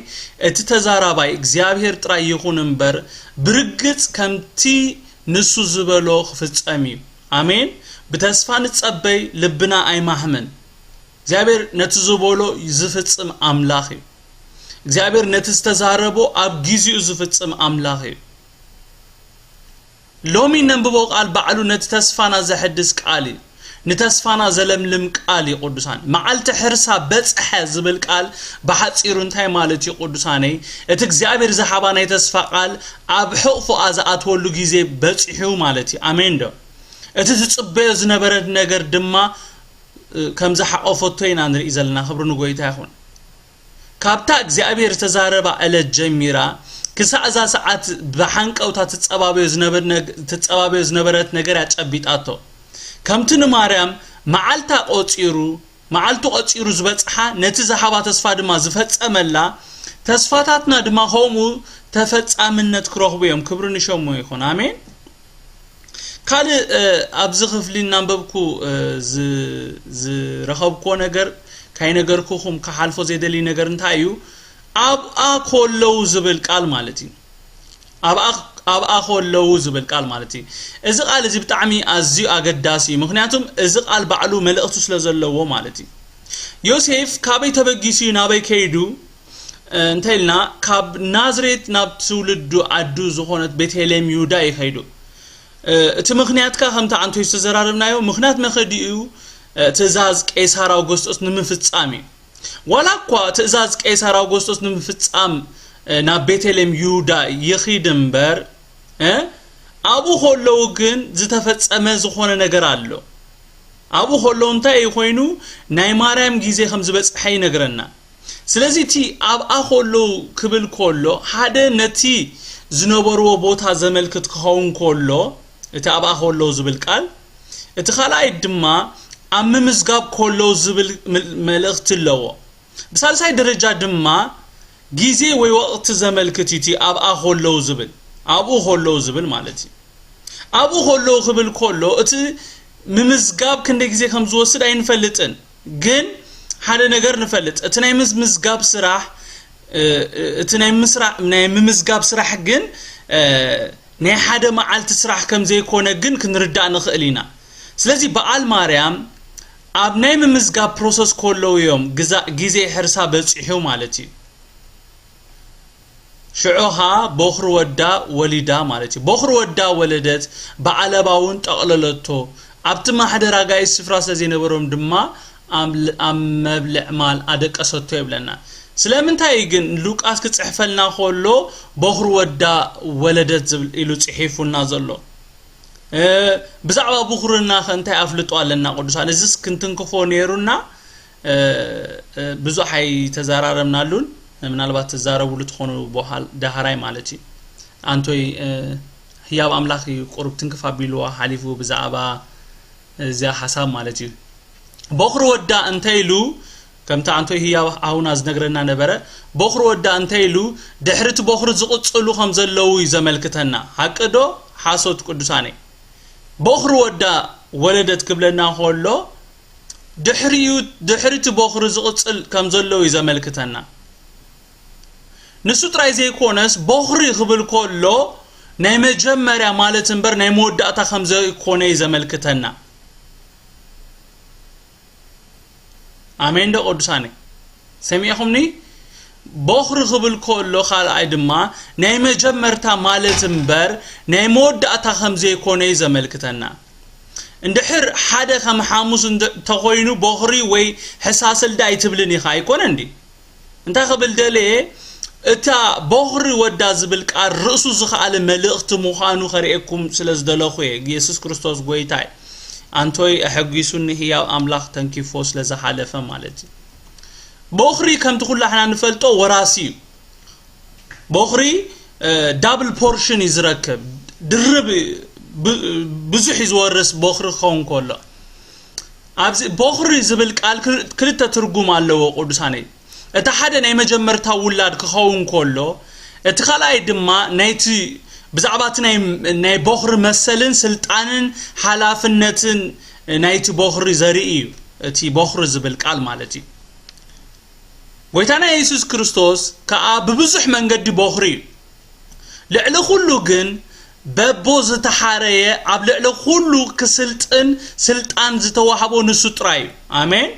እቲ ተዛራባይ እግዚኣብሔር ጥራይ ይኹን እምበር፣ ብርግጽ ከምቲ ንሱ ዝበሎ ክፍጸም እዩ። ኣሜን። ብተስፋ ንጸበይ፣ ልብና ኣይማህምን። እግዚኣብሔር ነቲ ዝበሎ ዝፍጽም ኣምላኽ እዩ። እግዚኣብሔር ነቲ ዝተዛረቦ ኣብ ጊዜኡ ዝፍጽም ኣምላኽ እዩ። ሎሚ ነንብቦ ቃል ባዕሉ ነቲ ተስፋና ዘሐድስ ቃል እዩ። ንተስፋና ዘለምልም ቃል እዩ ቅዱሳን። መዓልቲ ሕርሳ በጽሐ ዝብል ቃል ብሓጺሩ እንታይ ማለት እዩ ቅዱሳነይ? እቲ እግዚኣብሔር ዝሃባ ናይ ተስፋ ቃል ኣብ ሕቕፎኣ ዝኣትወሉ ግዜ በጺሑ ማለት እዩ። ኣሜን ዶ? እቲ ትጽበዮ ዝነበረት ነገር ድማ፣ እ፣ ከም ዝሓቆፈቶ ኢና ንርኢ ዘለና። ክብሪ ንጎይታ ይኹን። ካብታ እግዚኣብሔር ዝተዛረባ ዕለት ጀሚራ ክሳዕ እዛ ሰዓት ብሓንቀውታ ትጸባበዮ ዝነበር-፣ ነግ-፣ ትጸባበዮ ዝነበረት ነገር እያ ጨቢጣቶ። ከምቲ ንማርያም መዓልታ ቆጺሩ፣ መዓልቱ ቆጺሩ ዝበጽሓ፣ ነቲ ዝሃባ ተስፋ ድማ ዝፈጸመላ፣ ተስፋታትና ድማ ከምኡ ተፈጻምነት ክረኽቡ እዮም። ክብሪ ንሸሙ ይኹን። ኣሜን። ካልእ፣ እ፣ ኣብዚ ክፍሊ እናንበብኩ፣ እ፣ ዝ-፣ ዝረኸብኩዎ ነገር፣ ካይነገርኩኹም ክሓልፎ ዘይደሊ ነገር እንታይ እዩ? ኣብኣ ከለዉ ዝብል ቃል ማለት እዩ። ኣብኣ፣ ኣብኣ ከለዉ ዝብል ቃል ማለት እዩ። እዚ ቃል እዚ ብጣዕሚ ኣዝዩ ኣገዳሲ እዩ። ምኽንያቱም እዚ ቃል ባዕሉ መልእኽቲ ስለ ዘለዎ ማለት እዩ። ዮሴፍ ካበይ ተበጊሱ እዩ ናበይ ከይዱ? እ፣ እንተ ኢልና፣ ካብ ናዝሬት ናብ ትውልዱ ዓዱ ዝኾነት ቤተልሔም ይሁዳ እዩ ከይዱ። እ፣ እቲ ምኽንያት ከኣ ከምቲ ኣንቶይ ዝተዘራረብናዮ፣ ምኽንያት መኸዲኡ፣ እ፣ ትእዛዝ ቄሳር ኣውገስጦስ ንምፍጻም እዩ። ዋላ እኳ ትእዛዝ ቄሳር ኣውገስጦስ ንምፍጻም፣ እ፣ ናብ ቤተልሔም ይሁዳ ይኺድ እምበር፣ እ፣ ኣብኡ ከለዉ ግን ዝተፈጸመ ዝኾነ ነገር ኣሎ። ኣብኡ ከለዉ እንታይ እዩ ኮይኑ? ናይ ማርያም ግዜ ከም ዝበጽሐ ይነግረና። ስለዚ እቲ ኣብኣ ከለዉ ክብል ከሎ፣ ሓደ ነቲ ዝነበርዎ ቦታ ዘመልክት ክኸውን ከሎ፣ እቲ ኣብኣ ከለዉ ዝብል ቃል፣ እቲ ካልኣይ ድማ ኣብ ምምዝጋብ ከለዉ ዝብል ምል-፣ መልእኽቲ ኣለዎ። ብሳልሳይ ደረጃ ድማ ግዜ ወይ ወቕቲ ዘመልክት እዩ እቲ ኣብኣ ከለዉ ዝብል፣ ኣብኡ ከለዉ ዝብል ማለት እዩ። ኣብኡ ከለዉ ክብል ከሎ፣ እቲ ምምዝጋብ ክንደይ ግዜ ከም ዝወስድ ኣይንፈልጥን፣ ግን ሓደ ነገር ንፈልጥ፣ እቲ ናይ ምምዝጋብ ስራሕ እቲ ናይ ምስራ ናይ ምምዝጋብ ስራሕ ግን ናይ ሓደ መዓልቲ ስራሕ ከም ዘይኮነ ግን ክንርዳእ ንኽእል ኢና። ስለዚ በዓል ማርያም ኣብ ናይ ምምዝጋብ ፕሮሰስ ከለዉ እዮም ግዜ ሕርሳ በፂሑ ማለት እዩ። ሽዑኻ ቦኽሪ ወዳ ወሊዳ ማለት እዩ። ቦኽሪ ወዳ ወለደት፣ ብዓለባ እውን ጠቕለለቶ። ኣብቲ ማሕደር ኣጋይሽ ስፍራ ስለ ዘይነበሮም ድማ ኣብ መብልዕ ማል ኣደቀሰቶ ይብለና። ስለምንታይ ግን ሉቃስ ክጽሕፈልና ከሎ ቦኽሪ ወዳ ወለደት ዝብል ኢሉ ጽሒፉልና ዘሎ? ብዛዕባ ብኹርና ከ እንታይ ኣፍልጦ ኣለና ቅዱሳን? እዚስ ክንትንክፎ ነይሩና። ብዙሕ ኣይተዘራረብናሉን። ምናልባት ትዛረብሉ ትኾኑ በኋላ ዳህራይ ማለት እዩ። ኣንቶይ ህያብ ኣምላኽ እዩ ቁሩብ ትንክፍ ኣቢልዋ ሓሊፉ ብዛዕባ እዚኣ ሓሳብ ማለት እዩ። ቦኽሪ ወዳ እንተ ኢሉ ከምቲ ኣንቶይ ህያብ ኣሁና ዝነግረና ነበረ። ቦኽሪ ወዳ እንተ ኢሉ ድሕሪ እቲ ቦኽሪ ዝቕጽሉ ከም ዘለዉ እዩ ዘመልክተና። ሓቂ ዶ ሓሶት ቅዱሳነይ? ቦኽሪ ወዳ ወለደት ክብለና ከሎ ድሕሪኡ ድሕሪ እቲ ቦኽሪ ዝቕጽል ከም ዘለዉ እዩ ዘመልክተና። ንሱ ጥራይ ዘይኮነስ ቦኽሪ ክብል ከሎ ናይ መጀመርያ ማለት እምበር ናይ መወዳእታ ከም ዘይኮነ እዩ ዘመልክተና። ኣሜን ዶ ቅዱሳነይ? ሰሚዕኹምኒ? ቦኽሪ ክብል ከሎ ካልኣይ ድማ ናይ መጀመርታ ማለት እምበር ናይ መወዳእታ ከም ዘይኮነ እዩ ዘመልክተና። እንድሕር ሓደ ከም ሓሙስ እንተ- እንተኾይኑ ቦኽሪ ወይ ሕሳስልዳ ኣይትብልን ኢኻ፣ ኣይኮነ እንዲ? እንታይ ክብል ደለየ? እታ ቦኽሪ ወዳ ዝብል ቃል ርእሱ ዝኸኣለ መልእኽቲ ምዃኑ ከርእየኩም ስለ ዝደለኹ እየ። ኢየሱስ ክርስቶስ ጎይታይ ኣንቶይ ኣሐጒሱኒ ህያው ኣምላኽ ተንኪፎ ስለ ዝሓለፈ ማለት እዩ። ቦኽሪ ከምቲ ኩላሕና ንፈልጦ ወራሲ እዩ። ቦኽሪ ዳብል ፖርሽን እዩ ዝረክብ፣ ድርብ ብ- ብዙሕ እዩ ዝወርስ ቦኽሪ ክኸውን ከሎ። ኣብዚ ቦኽሪ ዝብል ቃል ክል- ክልተ ትርጉም ኣለዎ ቅዱሳነይ። እቲ ሓደ ናይ መጀመርታ ውላድ ክኸውን ከሎ፣ እቲ ካልኣይ ድማ ናይቲ ብዛዕባ እቲ ናይ ናይ ቦኽሪ መሰልን ስልጣንን ሓላፍነትን ናይቲ ቦኽሪ ዘርኢ እዩ። እቲ ቦኽሪ ዝብል ቃል ማለት እዩ። ጎይታና የሱስ ክርስቶስ ከኣ ብብዙሕ መንገዲ ቦኽሪ እዩ። ልዕሊ ኩሉ ግን በቦ ዝተሓረየ ኣብ ልዕሊ ኩሉ ክስልጥን ስልጣን ዝተዋህቦ ንሱ ጥራይ እዩ። ኣሜን።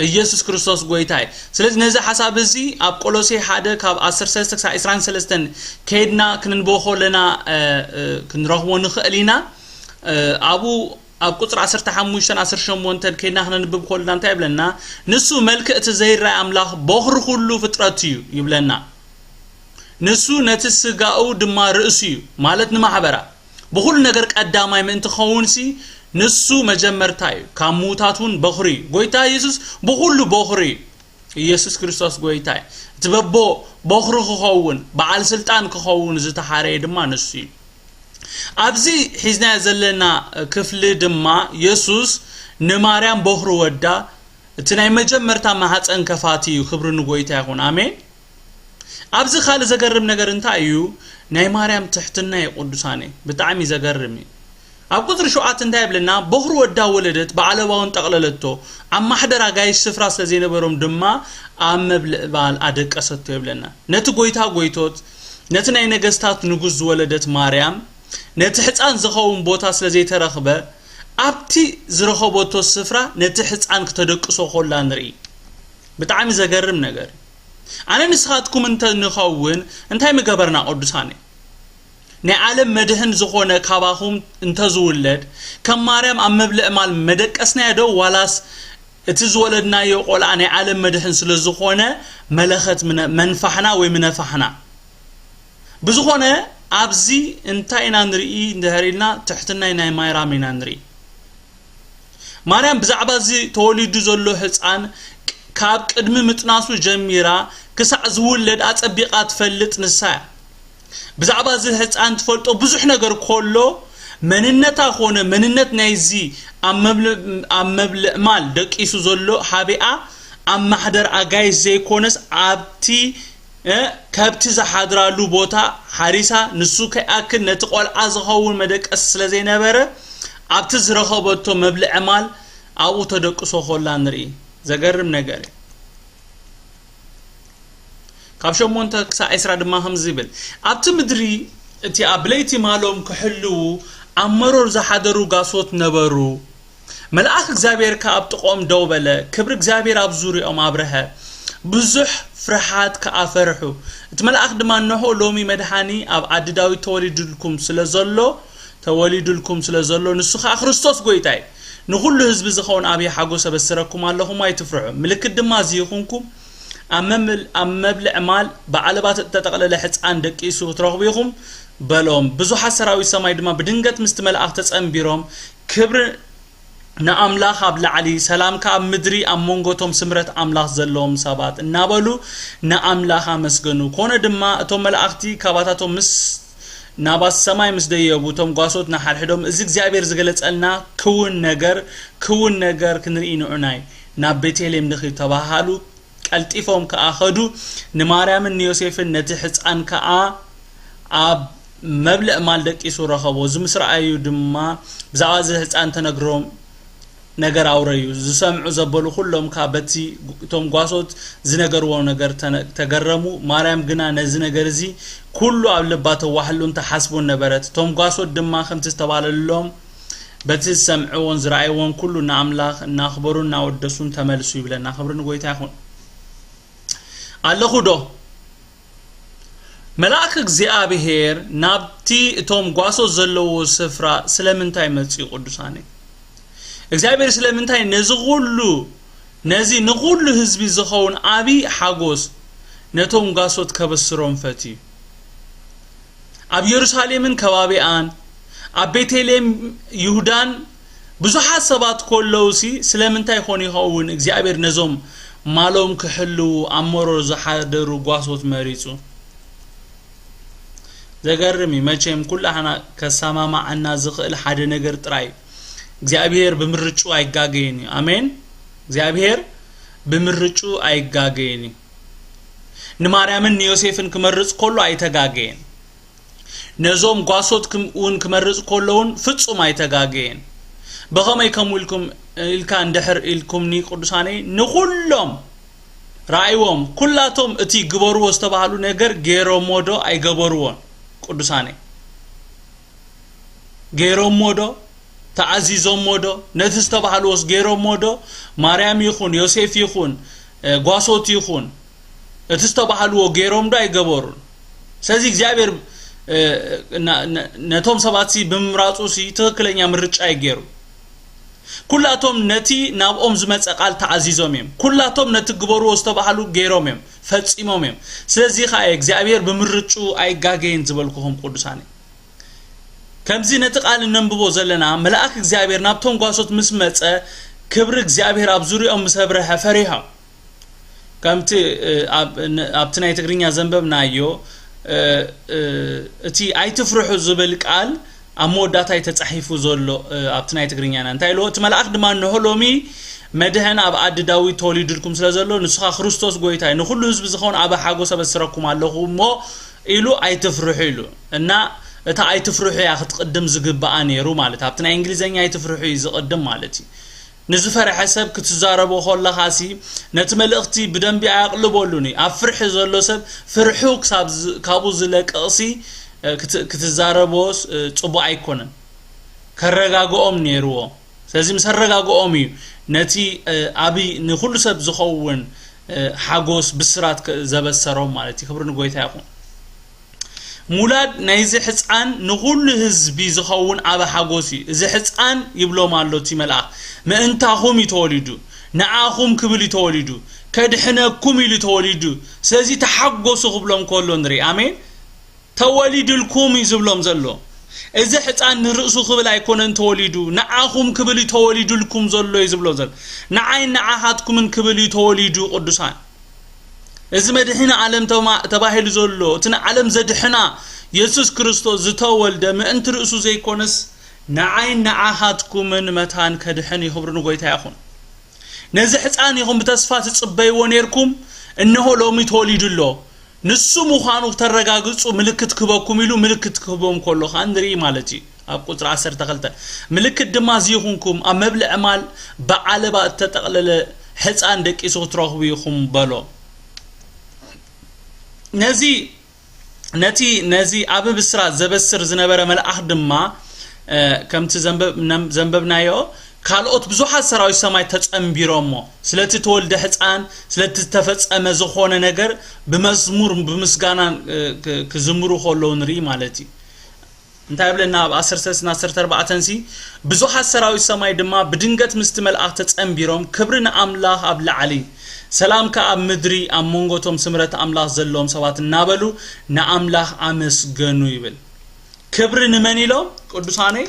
ኢየሱስ ክርስቶስ ጎይታ እዩ። ስለዚ ነዚ ሓሳብ እዚ ኣብ ቆሎሴ ሓደ ካብ ዓሰርተ ሰለስተ ክሳብ ዕስራን ሰለስተን ከይድና ክንንብቦ ከለና ክንረኽቦ ንኽእል ኢና። ኣብኡ ኣብ ቁጽሪ ዓሰርተ ሓሙሽተን ዓሰርተ ሸሞንተን ከይድና ክነንብብ ከለና እንታይ ይብለና? ንሱ መልክዕ እቲ ዘይረኣይ ኣምላኽ ቦኽሪ ኩሉ ፍጥረት እዩ ይብለና። ንሱ ነቲ ስጋኡ ድማ ርእሱ እዩ ማለት ንማሕበራ ብኹሉ ነገር ቀዳማይ ምእንቲ ክኸውንሲ ንሱ መጀመርታ እዩ፣ ካብ ምዉታት እውን በኹሪ እዩ። ጎይታ የሱስ ብኹሉ በኹሪ እዩ። ኢየሱስ ክርስቶስ ጎይታ እዩ። እቲ በቦ በኹሪ ክኸውን በዓል ስልጣን ክኸውን ዝተሓረየ ድማ ንሱ እዩ። ኣብዚ ሒዝናዮ ዘለና ክፍሊ ድማ የሱስ ንማርያም በኹሪ ወዳ እቲ ናይ መጀመርታ ማህፀን ከፋቲ እዩ። ክብሪ ንጎይታ ይኹን። ኣሜን። ኣብዚ ካልእ ዘገርም ነገር እንታይ እዩ? ናይ ማርያም ትሕትና እዩ ቅዱሳነይ። ብጣዕሚ ዘገርም እዩ። ኣብ ቁፅሪ ሸውዓተ እንታይ ይብለና? በኹሪ ወዳ ወለደት ብዓለባውን ጠቕለለቶ፣ ኣብ ማሕደር ኣጋይሽ ስፍራ ስለ ዘይነበሮም ድማ ኣብ መብልዕ ባል ኣደቀሰቶ ይብለና። ነቲ ጎይታ ጎይቶት ነቲ ናይ ነገስታት ንጉስ ዝወለደት ማርያም ነቲ ሕፃን ዝኸውን ቦታ ስለ ዘይተረኽበ ኣብቲ ዝረኸበቶ ስፍራ ነቲ ሕፃን ክተደቅሶ ኮላ ንርኢ። ብጣዕሚ ዘገርም ነገር እዩ። ኣነ ንስኻትኩም እንተ ንኸውን እንታይ ምገበርና ቅዱሳነይ? ናይ ዓለም መድህን ዝኾነ ካባኹም እንተዝውለድ ከም ማርያም ኣብ መብልዕ ማል መደቀስናዮ ዶ ዋላስ እቲ ዝወለድናዮ ቆልዓ ናይ ዓለም መድህን ስለ ዝኾነ መለኸት ምነ- መንፋሕና ወይ ምነፋሕና? ብዝኾነ ኣብዚ እንታይ ኢና ንርኢ እንድሕር ኢልና ትሕትናይ ናይ ማርያም ኢና ንርኢ። ማርያም ብዛዕባ እዚ ተወሊዱ ዘሎ ህፃን ካብ ቅድሚ ምጥናሱ ጀሚራ ክሳዕ ዝውለድ ኣፀቢቓ ትፈልጥ ንሳ እያ። ብዛዕባ እዚ ህፃን ትፈልጦ ብዙሕ ነገር ከሎ መንነታ ኮነ መንነት ናይዚ ኣብ መብልዕ ማል ደቂሱ ዘሎ ሓቢኣ ኣብ ማሕደር ኣጋይሽ ዘይኮነስ ኣብቲ ከብቲ ዝሓድራሉ ቦታ ሓሪሳ ንሱ ከይኣክል ነቲ ቆልዓ ዝኸውን መደቀሲ ስለ ዘይነበረ ኣብቲ ዝረኸበቶ መብልዒ ማል ኣብኡ ተደቅሶ ኮላ ንርኢ። ዘገርም ነገር እዩ። ካብ ሸሞንተ ክሳብ ዕስራ ድማ ከምዚ ይብል፣ ኣብቲ ምድሪ እቲኣ ብለይቲ ማሎም ክሕልዉ ኣብ መሮር ዝሓደሩ ጓሶት ነበሩ። መልኣኽ እግዚኣብሔር ከኣ ኣብ ጥቕኦም ደው በለ፣ ክብሪ እግዚኣብሔር ኣብ ዙርያኦም ኣብርሀ፣ ብዙሕ ፍርሃት ከኣ ፈርሑ። እቲ መልኣኽ ድማ፣ እንሆ፣ ሎሚ መድሓኒ ኣብ ዓዲ ዳዊት ተወሊዱልኩም ስለ ዘሎ፣ ተወሊዱልኩም ስለ ዘሎ፣ ንሱ ኸኣ ክርስቶስ ጐይታ እዩ። ንኹሉ ህዝቢ ዝኸውን ዓብዪ ሓጎስ ኣበስረኩም ኣለኹ፣ ኣይትፍርሑ። ምልክት ድማ እዚ ይኹንኩም፣ ኣብ መምል-፣ ኣብ መብልዕ ማል ብዓለባ እተጠቕለለ ሕጻን ደቂሱ ክትረኽቡ ኢኹም፣ በሎም። ብዙሓት ሰራዊት ሰማይ ድማ ብድንገት ምስቲ መልኣኽ ተጸንቢሮም፣ ክብሪ ንኣምላኽ ኣብ ላዕሊ፣ ሰላም ከኣ ኣብ ምድሪ፣ ኣብ መንጎ እቶም ስምረት ኣምላኽ ዘለዎም ሰባት፣ እናበሉ ንኣምላኽ ኣመስገኑ። ኮነ ድማ፣ እቶም መላእኽቲ ካባታቶም ምስ፣ ናባት ሰማይ ምስ ደየቡ፣ እቶም ጓሶት ንሓድሕዶም፣ እዚ እግዚኣብሔር ዝገለጸልና ክውን ነገር፣ ክውን ነገር ክንርኢ ንዑናይ ናብ ቤተልሔም ንኺድ ተባሃሉ። ቀልጢፎም ከኣ ኸዱ፣ ንማርያምን ንዮሴፍን ነቲ ሕጻን ከኣ ኣብ መብልዕ ማል ደቂሱ ረኸቦ። እዚ ምስ ረኣዩ ድማ ብዛዕባ እዚ ሕጻን ተነግሮም ነገር ኣውረዩ። ዝሰምዑ ዘበሉ ኩሎም ከኣ በቲ እቶም ጓሶት ዝነገርዎ ነገር ተነ-፣ ተገረሙ። ማርያም ግና ነዚ ነገር እዚ ኩሉ ኣብ ልባ ተዋሕሉን ተሓስቡን ነበረት። እቶም ጓሶት ድማ ከምቲ ዝተባለሎም በቲ ዝሰምዕዎን ዝረኣይዎን ኩሉ ንኣምላኽ እናኽበሩን እናወደሱን ተመልሱ ይብለና። ክብሪ ንጎይታ ይኹን። ኣለኹ ዶ? መልኣክ እግዚኣብሔር ናብቲ እቶም ጓሶት ዘለዎ ስፍራ ስለምንታይ መጺኡ? ቅዱሳነይ፣ እግዚኣብሔር ስለምንታይ ነዚ ኩሉ፣ ነዚ ንኹሉ ህዝቢ ዝኸውን ዓቢ ሓጎስ ነቶም ጓሶት ከበስሮም ፈትዩ? ኣብ የሩሳሌምን ከባቢኣን፣ ኣብ ቤተልሔም ይሁዳን ብዙሓት ሰባት ከለዉሲ፣ ስለምንታይ ኮን ይኸውን እግዚኣብሔር ነዞም ማሎም ክሕልዉ ኣብ መሮር ዝሓደሩ ጓሶት መሪጹ? ዘገርም እዩ። መቸም ኩላህና ከሰማማዓና ዝኽእል ሓደ ነገር ጥራይ እዩ። እግዚኣብሔር ብምርጩ ኣይጋገይን እዩ። ኣሜን። እግዚኣብሔር ብምርጩ ኣይጋገይን እዩ። ንማርያምን ንዮሴፍን ክመርጽ ከሎ ኣይተጋገየን። ነዞም ጓሶት ክም-፣ እውን ክመርጽ ከሎ እውን ፍጹም ኣይተጋገየን። ብኸመይ ከምኡ ኢልኩም፣ ኢልካ እንድሕር ኢልኩምኒ ቅዱሳነይ፣ ንኹሎም ረኣይዎም፣ ኩላቶም እቲ ግበርዎ ዝተባህሉ ነገር ገይሮሞ ዶ ኣይገበርዎን? ቅዱሳነይ፣ ገይሮሞ ዶ? ተኣዚዞሞ ዶ? ነቲ ዝተባህልዎስ ገይሮሞ ዶ? ማርያም ይኹን፣ ዮሴፍ ይኹን፣ እ፣ ጓሶት ይኹን፣ እቲ ዝተባህልዎ ገይሮም ዶ ኣይገበሩን? ስለዚ እግዚኣብሔር፣ እ፣ ና-፣ ነ-፣ ነቶም ሰባትሲ ብምምራጹሲ ትኽክለኛ ምርጫ እዩ ገይሩ። ኩላቶም ነቲ ናብኦም ዝመጸ ቃል ተኣዚዞም እዮም። ኩላቶም ነቲ ግበርዎ ዝተባህሉ ገይሮም እዮም፣ ፈጺሞም እዮም። ስለዚ ኸኣ እግዚኣብሔር ብምርጩ ኣይጋገይን ዝበልኩኹም ቅዱሳን። ከምዚ ነቲ ቃል እነንብቦ ዘለና፣ መልኣክ እግዚኣብሔር ናብቶም ጓሶት ምስ መጸ፣ ክብሪ እግዚኣብሔር ኣብ ዙርያኦም ምስ ኣብርሀ ፈሪሖም። ከምቲ፣ እ፣ ኣብ-፣ ን-፣ ኣብቲ ናይ ትግርኛ ዘንበብናዮ፣ እ፣ እ፣ እቲ ኣይትፍርሑ ዝብል ቃል ኣብ መወዳእታ እዩ ተጻሒፉ ዘሎ፣ እ፣ ኣብቲ ናይ ትግርኛና። እንታይ ኢልዎ? እቲ መልኣኽ ድማ፣ "እንሆ ሎሚ መድሕን ኣብ ዓዲ ዳዊት ተወሊዱልኩም ስለ ዘሎ፣ ንሱ ኸኣ ክርስቶስ ጐይታ እዩ። ንኹሉ ህዝቢ ዝኸውን ዓቢ ሓጎስ ኣበስረኩም ኣለኹ እሞ" ኢሉ፣ "ኣይትፍርሑ" ኢሉ። እና እታ "ኣይትፍርሑ" እያ ክትቕድም ዝግብኣ ነይሩ ማለት። ኣብቲ ናይ እንግሊዘኛ "ኣይትፍርሑ" እዩ ዝቕድም ማለት እዩ። ንዝፈርሐ ሰብ ክትዛረቦ ከለኻሲ፣ ነቲ መልእኽቲ ብደንቢ ኣየቕልበሉን እዩ። ኣብ ፍርሒ ዘሎ ሰብ ፍርሑ ክሳብ ዝ-፣ ካብኡ ዝለቅቕሲ፣ እ፣ ክት-፣ ክትዛረቦስ፣ እ፣ ጽቡቕ ኣይኮነን። ከረጋግኦም ነይርዎ። ስለዚ ምስ ኣረጋግኦም እዩ ነቲ፣ እ፣ ዓቢ ንኹሉ ሰብ ዝኸውን፣ እ፣ ሓጎስ ብስራት ክ-፣ ዘበሰሮም ማለት እዩ። ክብሪ ንጎይታ ይኹን። ምውላድ ናይዚ ሕጻን ንኹሉ ህዝቢ ዝኸውን ዓቢ ሓጎስ እዩ። እዚ ሕጻን ይብሎም ኣሎ እቲ መልኣኽ፣ ምእንታኹም እዩ ተወሊዱ፣ ንዓኹም ክብል እዩ ተወሊዱ፣ ከድሕነኩም ኢሉ ተወሊዱ። ስለዚ ተሓጎሱ ክብሎም ከሎ ንርኢ። ኣሜን። ተወሊዱልኩም እዩ ዝብሎም ዘሎ። እዚ ሕጻን ንርእሱ ክብል ኣይኮነን ተወሊዱ፣ ንዓኹም ክብል እዩ ተወሊዱልኩም ዘሎ እዩ ዝብሎም ዘሎ። ንዓይን ንዓኻትኩምን ክብል እዩ ተወሊዱ ቅዱሳን። እዚ መድሕኒ ዓለም ተማ-፣ ተባሂሉ ዘሎ፣ እቲ ንዓለም ዘድሕና የሱስ ክርስቶስ ዝተወልደ ምእንቲ ርእሱ ዘይኮነስ፣ ንዓይን ንዓኻትኩምን መታን ከድሕን እዩ። ክብሪ ንጎይታ ይኹን። ነዚ ሕጻን ኢኹም ብተስፋ ትጽበይዎ ኔርኩም፣ እንሆ ሎሚ ተወሊዱ ኣሎ። ንሱ ምዃኑ ክተረጋግጹ ምልክት ክህበኩም ኢሉ ምልክት ክህቦም ከሎ ኸኣ ንርኢ ማለት እዩ። ኣብ ቁጽሪ ዓሰርተ ክልተ፣ ምልክት ድማ እዚ ይኹንኩም፣ ኣብ መብልዕ ማል ብዓለባ እተጠቕለለ ሕፃን ደቂሱ ክትረኽቡ ኢኹም በሎ። ነዚ ነቲ ነዚ ኣብ ብስራት ዘበስር ዝነበረ መልኣኽ ድማ ከምቲ ዘንበብናዮ ካልኦት ብዙሓት ሰራዊት ሰማይ ተጸንቢሮሞ ስለቲ ተወልደ ሕፃን ስለቲ ዝተፈጸመ ዝኾነ ነገር ብመዝሙር ብምስጋናን ክዝምሩ ከለዉ ንርኢ ማለት እዩ። እንታይ ይብለና ኣብ ዓሰርተ ሰለስተ ዓሰርተ ኣርባዕተ ሲ? ብዙሓት ሰራዊት ሰማይ ድማ ብድንገት ምስቲ መልኣኽ ተጸንቢሮም፣ ክብሪ ንኣምላኽ ኣብ ላዕሊ፣ ሰላም ከኣ ኣብ ምድሪ፣ ኣብ መንጎ እቶም ስምረት ኣምላኽ ዘለዎም ሰባት እናበሉ ንኣምላኽ ኣመስገኑ ይብል። ክብሪ ንመን ኢሎም ቅዱሳነይ?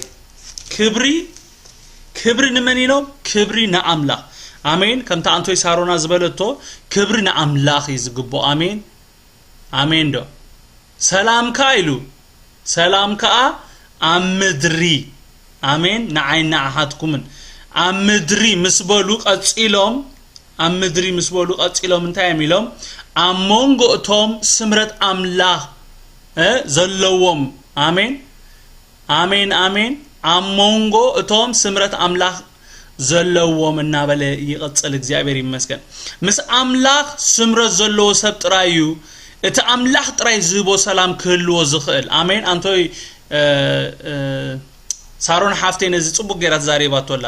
ክብሪ ክብሪ ንመን ኢሎም? ክብሪ ንኣምላኽ። ኣሜን። ከምታ ኣንቶይ ሳሮና ዝበለቶ ክብሪ ንኣምላኽ እዩ ዝግብኦ። ኣሜን። ኣሜን ዶ? ሰላም ከኣ ኢሉ፣ ሰላም ከኣ ኣብ ምድሪ፣ ኣሜን፣ ንዓይን ንዓኻትኩምን ኣብ ምድሪ ምስ በሉ ቀጺሎም፣ ኣብ ምድሪ ምስ በሉ ቀጺሎም እንታይ እዮም ኢሎም? ኣብ መንጎ እቶም ስምረት ኣምላኽ ዘለዎም፣ ኣሜን፣ ኣሜን፣ ኣሜን፣ ኣብ መንጎ እቶም ስምረት ኣምላኽ ዘለዎም እናበለ ይቕጽል። እግዚኣብሔር ይመስገን። ምስ ኣምላኽ ስምረት ዘለዎ ሰብ ጥራይ እዩ እቲ ኣምላኽ ጥራይ ዝህቦ ሰላም ክህልዎ ዝኽእል። ኣሜን። ኣንቶይ ሳሮን ሓፍተይ ነዚ ጽቡቅ ገይራ ተዛሪባቶ ኣላ።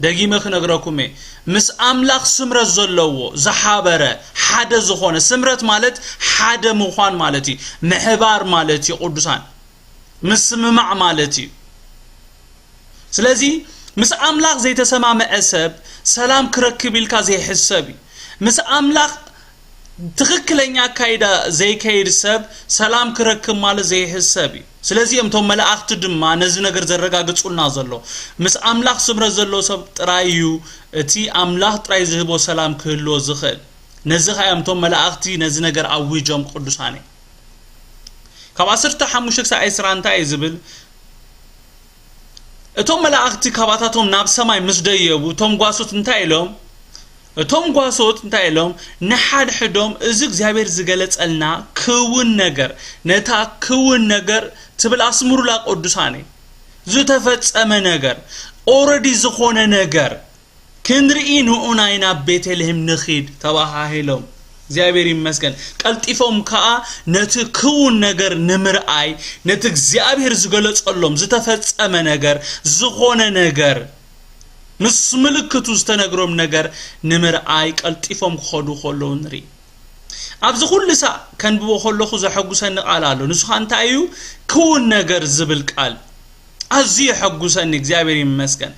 ደጊመ ክነግረኩም እየ። ምስ ኣምላኽ ስምረት ዘለዎ ዝሓበረ ሓደ ዝኾነ፣ ስምረት ማለት ሓደ ምዃን ማለት እዩ፣ ምሕባር ማለት እዩ። ቅዱሳን ምስምማዕ ማለት እዩ። ስለዚ ምስ ኣምላኽ ዘይተሰማምዐ ሰብ ሰላም ክረክብ ኢልካ ዘይሕሰብ እዩ። ምስ ኣምላኽ ትኽክለኛ ኣካይዳ ዘይከይድ ሰብ ሰላም ክረክብ ማለት ዘይሕሰብ እዩ። ስለዚ እዮም እቶም መላእኽቲ ድማ ነዚ ነገር ዘረጋግጹልና ዘሎ። ምስ ኣምላኽ ስምረት ዘለዎ ሰብ ጥራይ እዩ እቲ ኣምላኽ ጥራይ ዝህቦ ሰላም ክህልዎ ዝኽእል። ነዚ ኸኣ እዮም እቶም መላእኽቲ ነዚ ነገር ኣዊጆም ቅዱሳነይ። ካብ ዓሰርተ ሓሙሽተ ክሳብ ዕስራ እንታይ እዩ ዝብል? እቶም መላእኽቲ ካባታቶም ናብ ሰማይ ምስ ደየቡ፣ እቶም ጓሶት እንታይ ኢሎም? እቶም ጓሶት እንታይ ኢሎም? ንሓድሕዶም፣ እዚ እግዚኣብሔር ዝገለጸልና ክውን ነገር፣ ነታ ክውን ነገር ትብል ኣስምሩላ ቅዱሳነ። ዝተፈጸመ ነገር፣ ኦረዲ ዝኾነ ነገር፣ ክንርኢ ንኡናይ ናብ ቤተልሔም ንኺድ ተባሃሂሎም። እግዚኣብሔር ይመስገን። ቀልጢፎም ከኣ ነቲ ክውን ነገር ንምርኣይ፣ ነቲ እግዚኣብሔር ዝገለጸሎም ዝተፈጸመ ነገር፣ ዝኾነ ነገር፣ ምስ ምልክቱ ዝተነግሮም ነገር ንምርኣይ ቀልጢፎም ክኸዱ ከለዉ ንርኢ። ኣብዚ ኩሉ ሳዕ ከንብቦ ከለኹ ዘሐጉሰኒ ቃል ኣሎ። ንሱ ኸኣ እንታይ እዩ? ክውን ነገር ዝብል ቃል። ኣዝዩ የሐጉሰኒ፣ እግዚኣብሔር ይመስገን።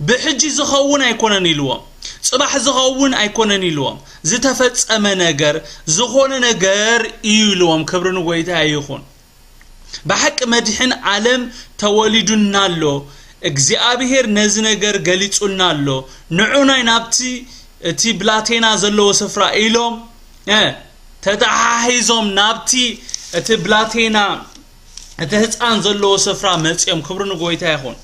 ብሕጂ ዝኸውን ኣይኮነን ኢልዎም፣ ጽባሕ ዝኸውን ኣይኮነን ኢልዎም። ዝተፈጸመ ነገር፣ ዝኾነ ነገር እዩ ኢልዎም። ክብሪ ንጎይታ ይኹን። ብሓቂ መድሕን ዓለም ተወሊዱና ኣሎ። እግዚኣብሔር ነዚ ነገር ገሊጹልና ኣሎ። ንዑናይ ናብቲ እቲ ብላቴና ዘለዎ ስፍራ ኢሎም፣ እ፣ ተተሓሒዞም ናብቲ እቲ ብላቴና እቲ ህፃን ዘለዎ ስፍራ መፂኦም። ክብሪ ንጎይታ ይኹን።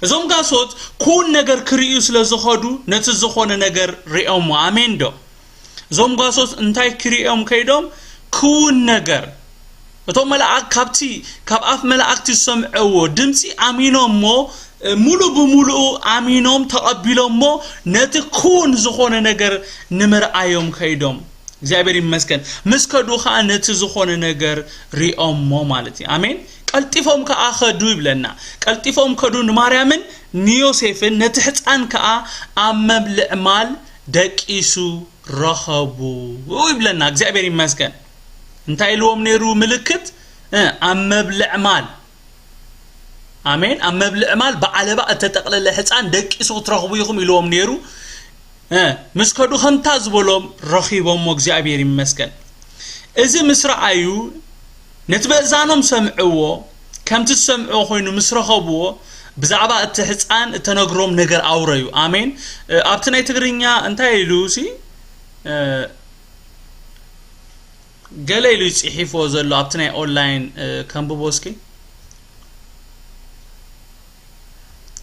እዞም ጋሶት ክውን ነገር ክርእዩ ስለ ዝኸዱ ነቲ ዝኾነ ነገር ሪኦሞ። ኣሜን ዶ? እዞም ጓሶት እንታይ ክርእዮም ከይዶም? ክውን ነገር። እቶም መላእክ-፣ ካብቲ፣ ካብ ኣፍ መላእክቲ ዝሰምዕዎ ድምፂ ኣሚኖም እሞ፣ ሙሉ ብሙሉኡ ኣሚኖም ተቐቢሎም እሞ፣ ነቲ ክውን ዝኾነ ነገር ንምርኣዮም ከይዶም። እግዚኣብሔር ይመስገን። ምስ ከዱ ኸዓ ነቲ ዝኾነ ነገር ሪኦሞ ማለት እዩ። ኣሜን። ቀልጢፎም ከኣ ኸዱ ይብለና። ቀልጢፎም ከዱ፣ ንማርያምን ንዮሴፍን፣ ነቲ ሕፃን ከኣ ኣብ መብልዕ ማል ደቂሱ ረኸቡ ይብለና። እግዚኣብሔር ይመስገን። እንታይ ኢልዎም ነይሩ ምልክት? እ፣ ኣብ መብልዕ ማል። ኣሜን። ኣብ መብልዕ ማል ብዓለባ እተጠቕለለ ሕፃን ደቂሱ ክትረኽቡ ኢኹም ኢልዎም ነይሩ። እ፣ ምስ ከዱ ከምታ ዝበሎም ረኺቦሞ። እግዚኣብሔር ይመስገን። እዚ ምስ ረኣዩ ነቲ በእዛኖም ሰምዕዎ፣ ከምቲ ዝሰምዕዎ ኮይኑ ምስ ረኸብዎ፣ ብዛዕባ እቲ ሕፃን እተነግሮም ነገር ኣውረዩ። ኣሜን። እ፣ ኣብቲ ናይ ትግርኛ እንታይ ኢሉ ሲ፣ እ፣ ገለ ኢሉ እዩ ጽሒፍዎ ዘሎ ኣብቲ ናይ ኦንላይን፣ እ፣ ከንብቦ እስኪ።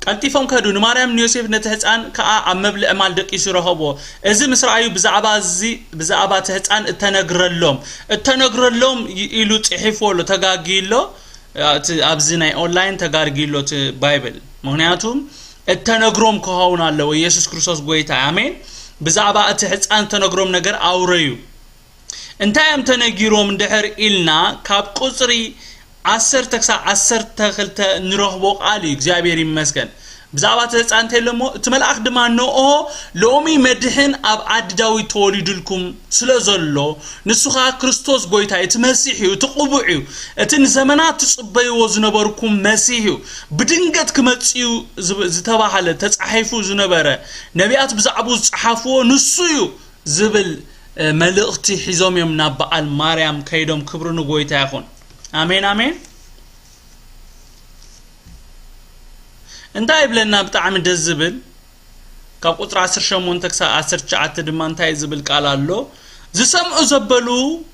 ቀልጢፎም ከዱ፣ ንማርያም ንዮሴፍ ነቲ ሕፃን ከኣ ኣብ መብልዕ ማል ደቂሱ ረኸብዎ። እዚ ምስ ረኣዩ ብዛዕባ እዚ፣ ብዛዕባ እቲ ሕፃን እተነግረሎም፣ እተነግረሎም ይ-፣ ኢሉ ጽሒፍዎ ኣሎ፣ ተጋግዩ ኣሎ። እቲ ኣብዚ ናይ ኦንላይን ተጋርጊሎ እቲ ባይብል። ምኽንያቱ እተነግሮም ክኸውን ኣለዎ። ኢየሱስ ክርስቶስ ጎይታ፣ ኣሜን። ብዛዕባ እቲ ሕፃን እተነግሮም ነገር ኣውረዩ። እንታይ እዮም ተነጊሮም እንድሕር ኢልና፣ ካብ ቁጽሪ ዓሰርተ ክሳብ ዓሰርተ ክልተ ንረኽቦ ቃል እዩ። እግዚኣብሔር ይመስገን። ብዛዕባ እቲ ህፃን እንተ ኢሎሞ፣ እቲ መልኣኽ ድማ፣ "ንኦ፣ ሎሚ መድሕን ኣብ ዓዲ ዳዊት ተወሊዱልኩም ስለ ዘሎ፣ ንሱ ኸዓ ክርስቶስ ጎይታ እዩ፣ እቲ መሲሕ እዩ፣ እቲ ቅቡዕ እዩ፣ እቲ ንዘመናት ትጽበይዎ ዝነበርኩም መሲሕ እዩ፣ ብድንገት ክመጽእ እዩ" ዝብ-፣ ዝተባህለ፣ ተጻሒፉ ዝነበረ፣ ነቢያት ብዛዕባኡ ዝጸሓፍዎ ንሱ እዩ ዝብል፣ እ፣ መልእኽቲ ሒዞም እዮም ናብ በዓል ማርያም ከይዶም። ክብሪ ንጎይታ ይኹን። ኣሜን፣ ኣሜን። እንታይ ይብለና ብጣዕሚ ደስ ዝብል፣ ካብ ቁጽሪ ዓሰርተ ሸሞንተ ክሳብ ዓሰርተ ትሽዓተ ድማ እንታይ ዝብል ቃል ኣሎ? ዝሰምዑ ዘበሉ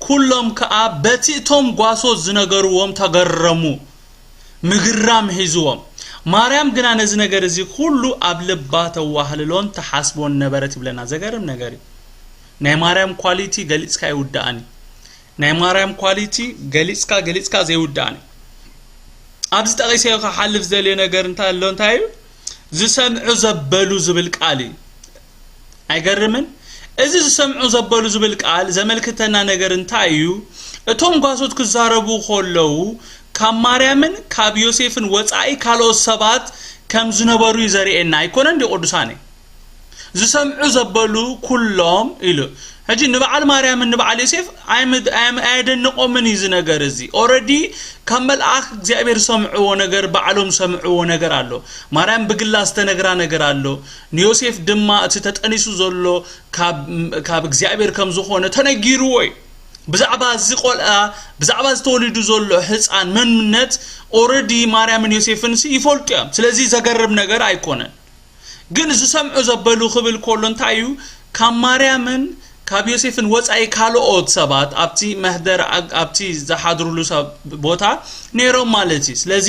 ኩሎም ከኣ በቲ እቶም ጓሶት ዝነገርዎም ተገረሙ፣ ምግራም ሒዝዎም። ማርያም ግና ነዚ ነገር እዚ ኩሉ ኣብ ልባ ተዋህልሎን ተሓስቦን ነበረት ይብለና። ዘገርም ነገር እዩ። ናይ ማርያም ኳሊቲ ገሊጽካ ኣይውዳእን እዩ። ናይ ማርያም ኳሊቲ ገሊጽካ፣ ገሊጽካ ዘይውዳእን እዩ። ኣብዚ ጠቒሰዮ ክሓልፍ ዘልዮ ነገር እንታይ ኣሎ፣ እንታይ እዩ? ዝሰምዑ ዘበሉ ዝብል ቃል እዩ። ኣይገርምን? እዚ ዝሰምዑ ዘበሉ ዝብል ቃል ዘመልክተና ነገር እንታይ እዩ? እቶም ጓሶት ክዛረቡ ከለዉ፣ ካብ ማርያምን ካብ ዮሴፍን ወጻኢ ካልኦት ሰባት ከም ዝነበሩ እዩ ዘርእየና። ኣይኮነን ድዩ ቅዱሳነይ? ዝሰምዑ ዘበሉ ኩሎም ኢሉ። ሕጂ ንበዓል ማርያምን ንበዓል ዮሴፍ ኣይምድ-፣ ኣየም-፣ ኣየደንቆምን እዩ እዚ ነገር እዚ። ኦረዲ ካብ መልኣኽ እግዚኣብሔር ዝሰምዕዎ ነገር፣ ባዕሎም ዝሰምዕዎ ነገር ኣሎ። ማርያም ብግላ ዝተነግራ ነገር ኣሎ። ንዮሴፍ ድማ እቲ ተጠኒሱ ዘሎ ካብ፣ ካብ እግዚኣብሔር ከም ዝኾነ ተነጊርዎ እዩ። ብዛዕባ እዚ ቆልዓ፣ ብዛዕባ ዝተወሊዱ ዘሎ ህፃን መንነት ኦረዲ ማርያምን ዮሴፍን ሲ ይፈልጡ እዮም። ስለዚ ዘገርም ነገር ኣይኮነን። ግን ዝሰምዑ ዘበሉ ክብል ከሎ እንታይ እዩ? ካብ ማርያምን ካብ ዮሴፍን ወጻኢ ካልኦት ሰባት ኣብቲ መህደር ኣ-፣ ኣብቲ ዝሓድሩሉ ሰብ ቦታ ነይሮም ማለት እዩ። ስለዚ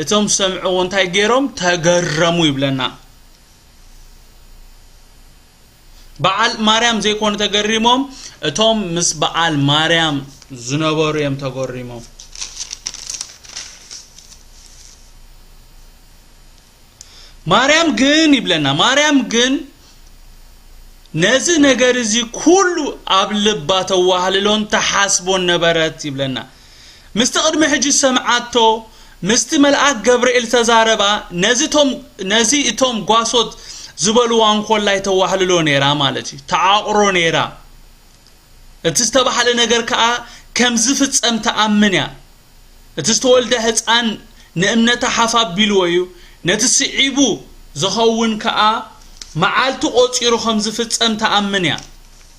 እቶም ዝሰምዕዎ እንታይ ገይሮም? ተገረሙ ይብለና። በዓል ማርያም ዘይኮኑ ተገሪሞም፣ እቶም ምስ በዓል ማርያም ዝነበሩ እዮም ተገሪሞም። ማርያም ግን ይብለና፣ ማርያም ግን ነዚ ነገር እዚ ኩሉ ኣብ ልባ ተዋህልሎን ተሓስቦን ነበረት ይብለና። ምስቲ ቅድሚ ሕጂ ዝሰምዓቶ፣ ምስቲ መልኣክ ገብርኤል ዝተዛረባ፣ ነዚ እቶም፣ ነዚ እቶም ጓሶት ዝበልዋ እንኮላይ ተዋህልሎ ነይራ ማለት እዩ። ተዓቑሮ ነይራ። እቲ ዝተባህለ ነገር ከኣ ከም ዝፍጸም ትኣምን እያ። እቲ ዝተወልደ ህጻን ንእምነታ ሓፍ ኣቢልዎ እዩ። ነቲ ስዒቡ ዝኸውን ከኣ መዓልቲ ቆጺሩ ከም ዝፍጸም ትኣምን እያ።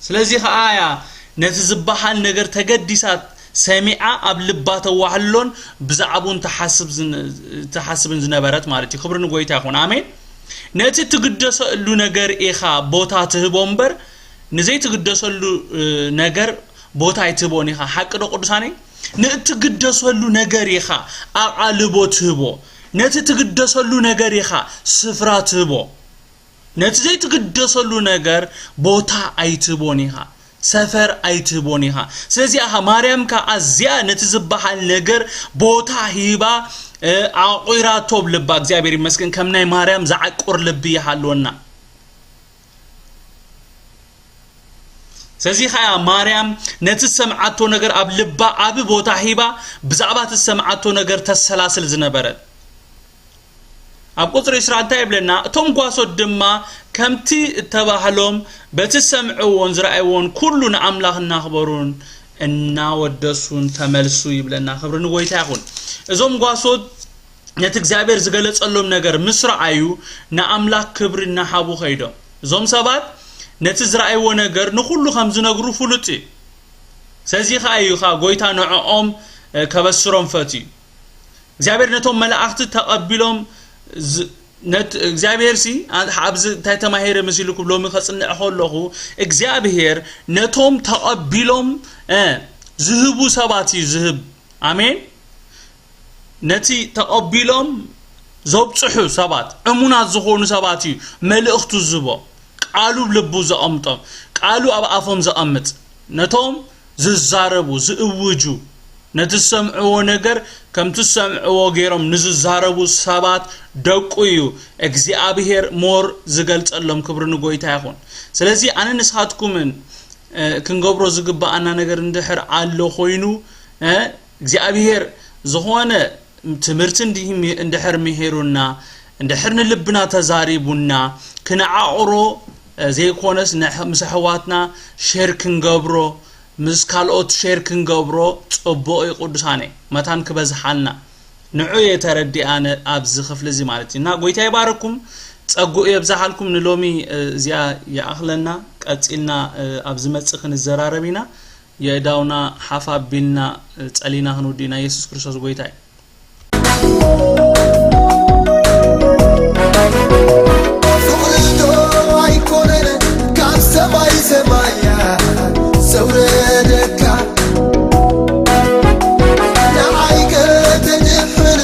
ስለዚ ከኣ እያ ነቲ ዝበሃል ነገር ተገዲሳ ሰሚዓ ኣብ ልባ ተዋህልሎን ብዛዕባኡን ትሓስብ ዝን-፣ ትሓስብን ዝነበረት ማለት እዩ። ክብሪ ንጎይታ ይኹን። ኣሜን። ነቲ ትግደሰሉ ነገር ኢኻ ቦታ ትህቦ እምበር፣ ንዘይትግደሰሉ፣ እ፣ ነገር ቦታ ኣይትህቦን ኢኻ። ሓቂ ዶ ቅዱሳነይ? ንእትግደሰሉ ነገር ኢኻ ኣቓልቦ ትህቦ። ነቲ ትግደሰሉ ነገር ኢኻ ስፍራ ትህቦ። ነቲ ዘይትግደሰሉ ነገር ቦታ ኣይትህቦን ኢኻ። ሰፈር ኣይትህቦን ኢኻ። ስለዚ ኣኻ ማርያም ከኣ ኣዝያ ነቲ ዝበሃል ነገር ቦታ ሂባ፣ እ፣ ዓቑራቶ ኣብ ልባ። እግዚኣብሔር ይመስገን፣ ከም ናይ ማርያም ዝዓቁር ልቢ ይሃልወና። ስለዚ ኸኣ ማርያም ነቲ ዝሰምዓቶ ነገር ኣብ ልባ ዓቢ ቦታ ሂባ፣ ብዛዕባ እቲ ዝሰምዓቶ ነገር ተሰላስል ዝነበረት። ኣብ ቁጽሪ ዕስራ እንታይ ይብለና? እቶም ጓሶት ድማ ከምቲ እተባህሎም በቲ ዝሰምዕዎን ዝረኣይዎን ኩሉ ንኣምላኽ እናኽበሩን እናወደሱን ተመልሱ ይብለና። ክብሪ ንጎይታ ይኹን። እዞም ጓሶት ነቲ እግዚኣብሔር ዝገለጸሎም ነገር ምስ ረኣዩ ንኣምላኽ ክብሪ እናሃቡ ኸይዶም። እዞም ሰባት ነቲ ዝረኣይዎ ነገር ንኹሉ ከም ዝነግሩ ፍሉጥ እዩ። ስለዚ ኸኣ እዩ ኸኣ ጎይታ ንዕኦም፣ እ፣ ከበስሮም ፈትዩ። እግዚኣብሔር ነቶም መላእኽቲ ተቐቢሎም ዝ-፣ ነት-፣ እግዚኣብሔር ሲ፣ ኣ-፣ ኣብዚ እንታይ ተማሂረ መሲልኩም ሎሚ ከጽንዕ ከለኹ፣ እግዚኣብሔር ነቶም ተቐቢሎም፣ እ፣ ዝህቡ ሰባት እዩ ዝህብ። ኣሜን። ነቲ ተቐቢሎም ዘብጽሑ ሰባት፣ እሙናት ዝኾኑ ሰባት እዩ መልእኽቱ ዝህቦ። ቃሉ ኣብ ልቡ ዘቐምጦም፣ ቃሉ ኣብ ኣፎም ዘቐምጥ፣ ነቶም ዝዛረቡ፣ ዝእውጁ፣ ነቲ ዝሰምዕዎ ነገር ከምቲ ዝሰምዕዎ ገይሮም ንዝዛረቡ ሰባት ደቁ እዩ እግዚኣብሔር ሞር ዝገልጸሎም። ክብሪ ንጎይታ ይኹን። ስለዚ ኣነ ንስኻትኩምን እ፣ ክንገብሮ ዝግብኣና ነገር እንድሕር ኣሎ ኮይኑ፣ እ፣ እግዚኣብሔር ዝኾነ ትምህርቲ እንዲህ ሚ-፣ እንድሕር ምሂሩና፣ እንድሕር ንልብና ተዛሪቡና፣ ክንዓቕሮ፣ እ፣ ዘይኮነስ ንሕ-፣ ምስ ኣሕዋትና ሼር ክንገብሮ፣ ምስ ካልኦት ሼር ክንገብሮ ጽቡቕ እዩ። ቅዱሳነ መታን ክበዝሓልና ንዑ እየ ተረዲኣ ነ-፣ ኣብዚ ክፍሊ እዚ ማለት እዩ። እና ጎይታ ይባርኩም፣ ጸጉኡ የብዝሓልኩም። ንሎሚ፣ እ፣ እዚኣ ይኣኽለና። ቀጺልና፣ እ፣ ኣብ ዝመጽእ ክንዘራረብ ኢና። የእዳውና ሓፍ ኣቢልና፣ እ፣ ጸሊና ክንውድእ ኢና። የሱስ ክርስቶስ ጎይታ እዩ። ፍቕሪ ዶ ኣይኮነን ካብ ሰማይ ሰማያት ዘውረደካ? ንዓይ ከተድሕን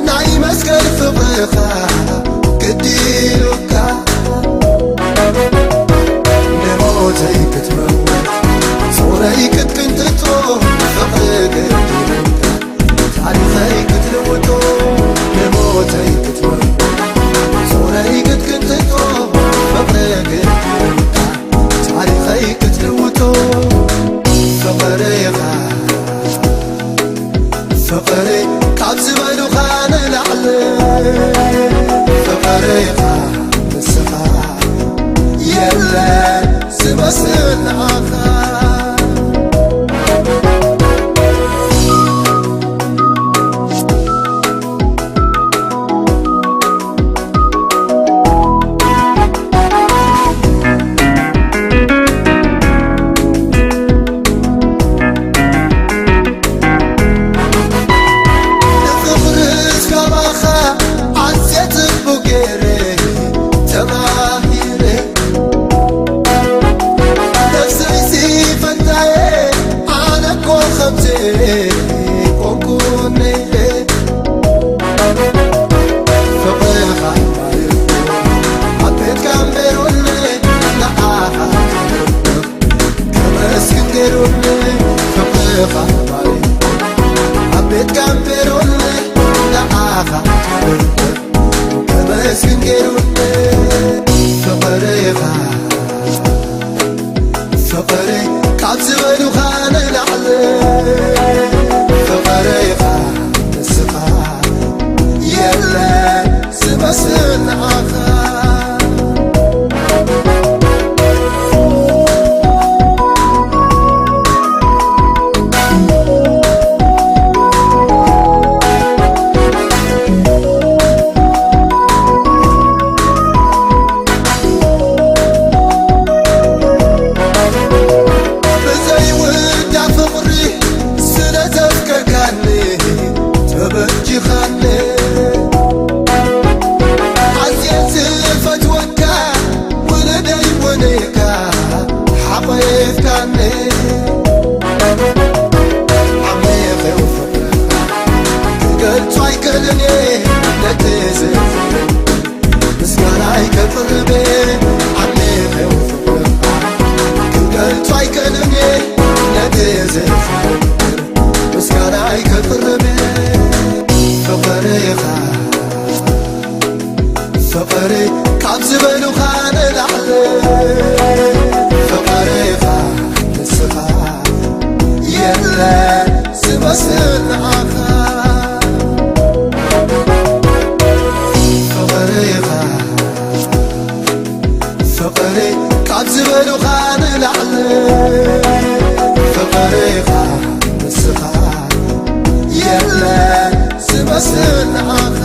ናይ መስቀል ፍቕርኻ ግዲ ኢሉካ። ንሞተይ ክትመውት ጾረይ ክትቅንጥጦ ፍቕሪ ግዲ ኢሉካ። ታሪኸይ ክትልውጦ ንሞተይ ክትመውት ጾረይ ክትቅንጥጦ ፍቕሪ ግዲ ኢሉካ። ታሪኸይ ክትልውጦ ፍቕሪ ኢኻ። ፍቕሪ ካብ ዝበሉኻ ንላዕሊ ፍቕሪ ኢኻ ንስኻ። የለን ዝመስል ንዓኻ። ንፍቕርስ ካባኻ ኣዝየ ጽቡቕ ገይረ ተማሂረ። ነፍሰይሲ ፈታየ ኣነ እኮ ከምዚ ኮንኩ ነይረ። ፍቕርኻ ማርያም ኣብ ቤትካ እምበሩኒ ንዓኻ ከመስግን ገይሩኒ። ፍቕርኻ ማርያም ኣብ ቤትካ እምበሩኒ ንዓኻ ከመስግን ገይሩኒ። ፍቕርኻ ፍቕሪ ካብ ዝበሉኻ ንላዕሊ ፍቕርኻ ንስኻ የለን ዝመስል ንዓኻ። ብዘይውዳ ፍቕሪ ስለ ዘፍቀርካኒ ተበጂኻኒ። ኣዝየ ዝፈትወካ ውሉደይ ውንካ ሓቒፍካኒ። ዓሚቕ እዩ ፍቕርኻ ክገልጾ ኣይክእልን እየ ነቲ ዘፍቅር። ምስጋናይ ከቕርብ ዓሚቕ ፍቕርኻ ክገልጾ ኣይክእልን ነቲ ዘፍቅር። ምስጋናይ ከቕርብ ፍቕርኻ ፍቕሪ ካብ ዝበሉኻ ንላዕሊ ፍቕርኻ ንስኻ የለን ዝመስል ንዓኻ። ፍቕርኻ ፍቕሪ ካብ ዝበሉኻ ንላዕሊ ፍቕርኻ ንስኻ የለን ዝመስል ንዓኻ።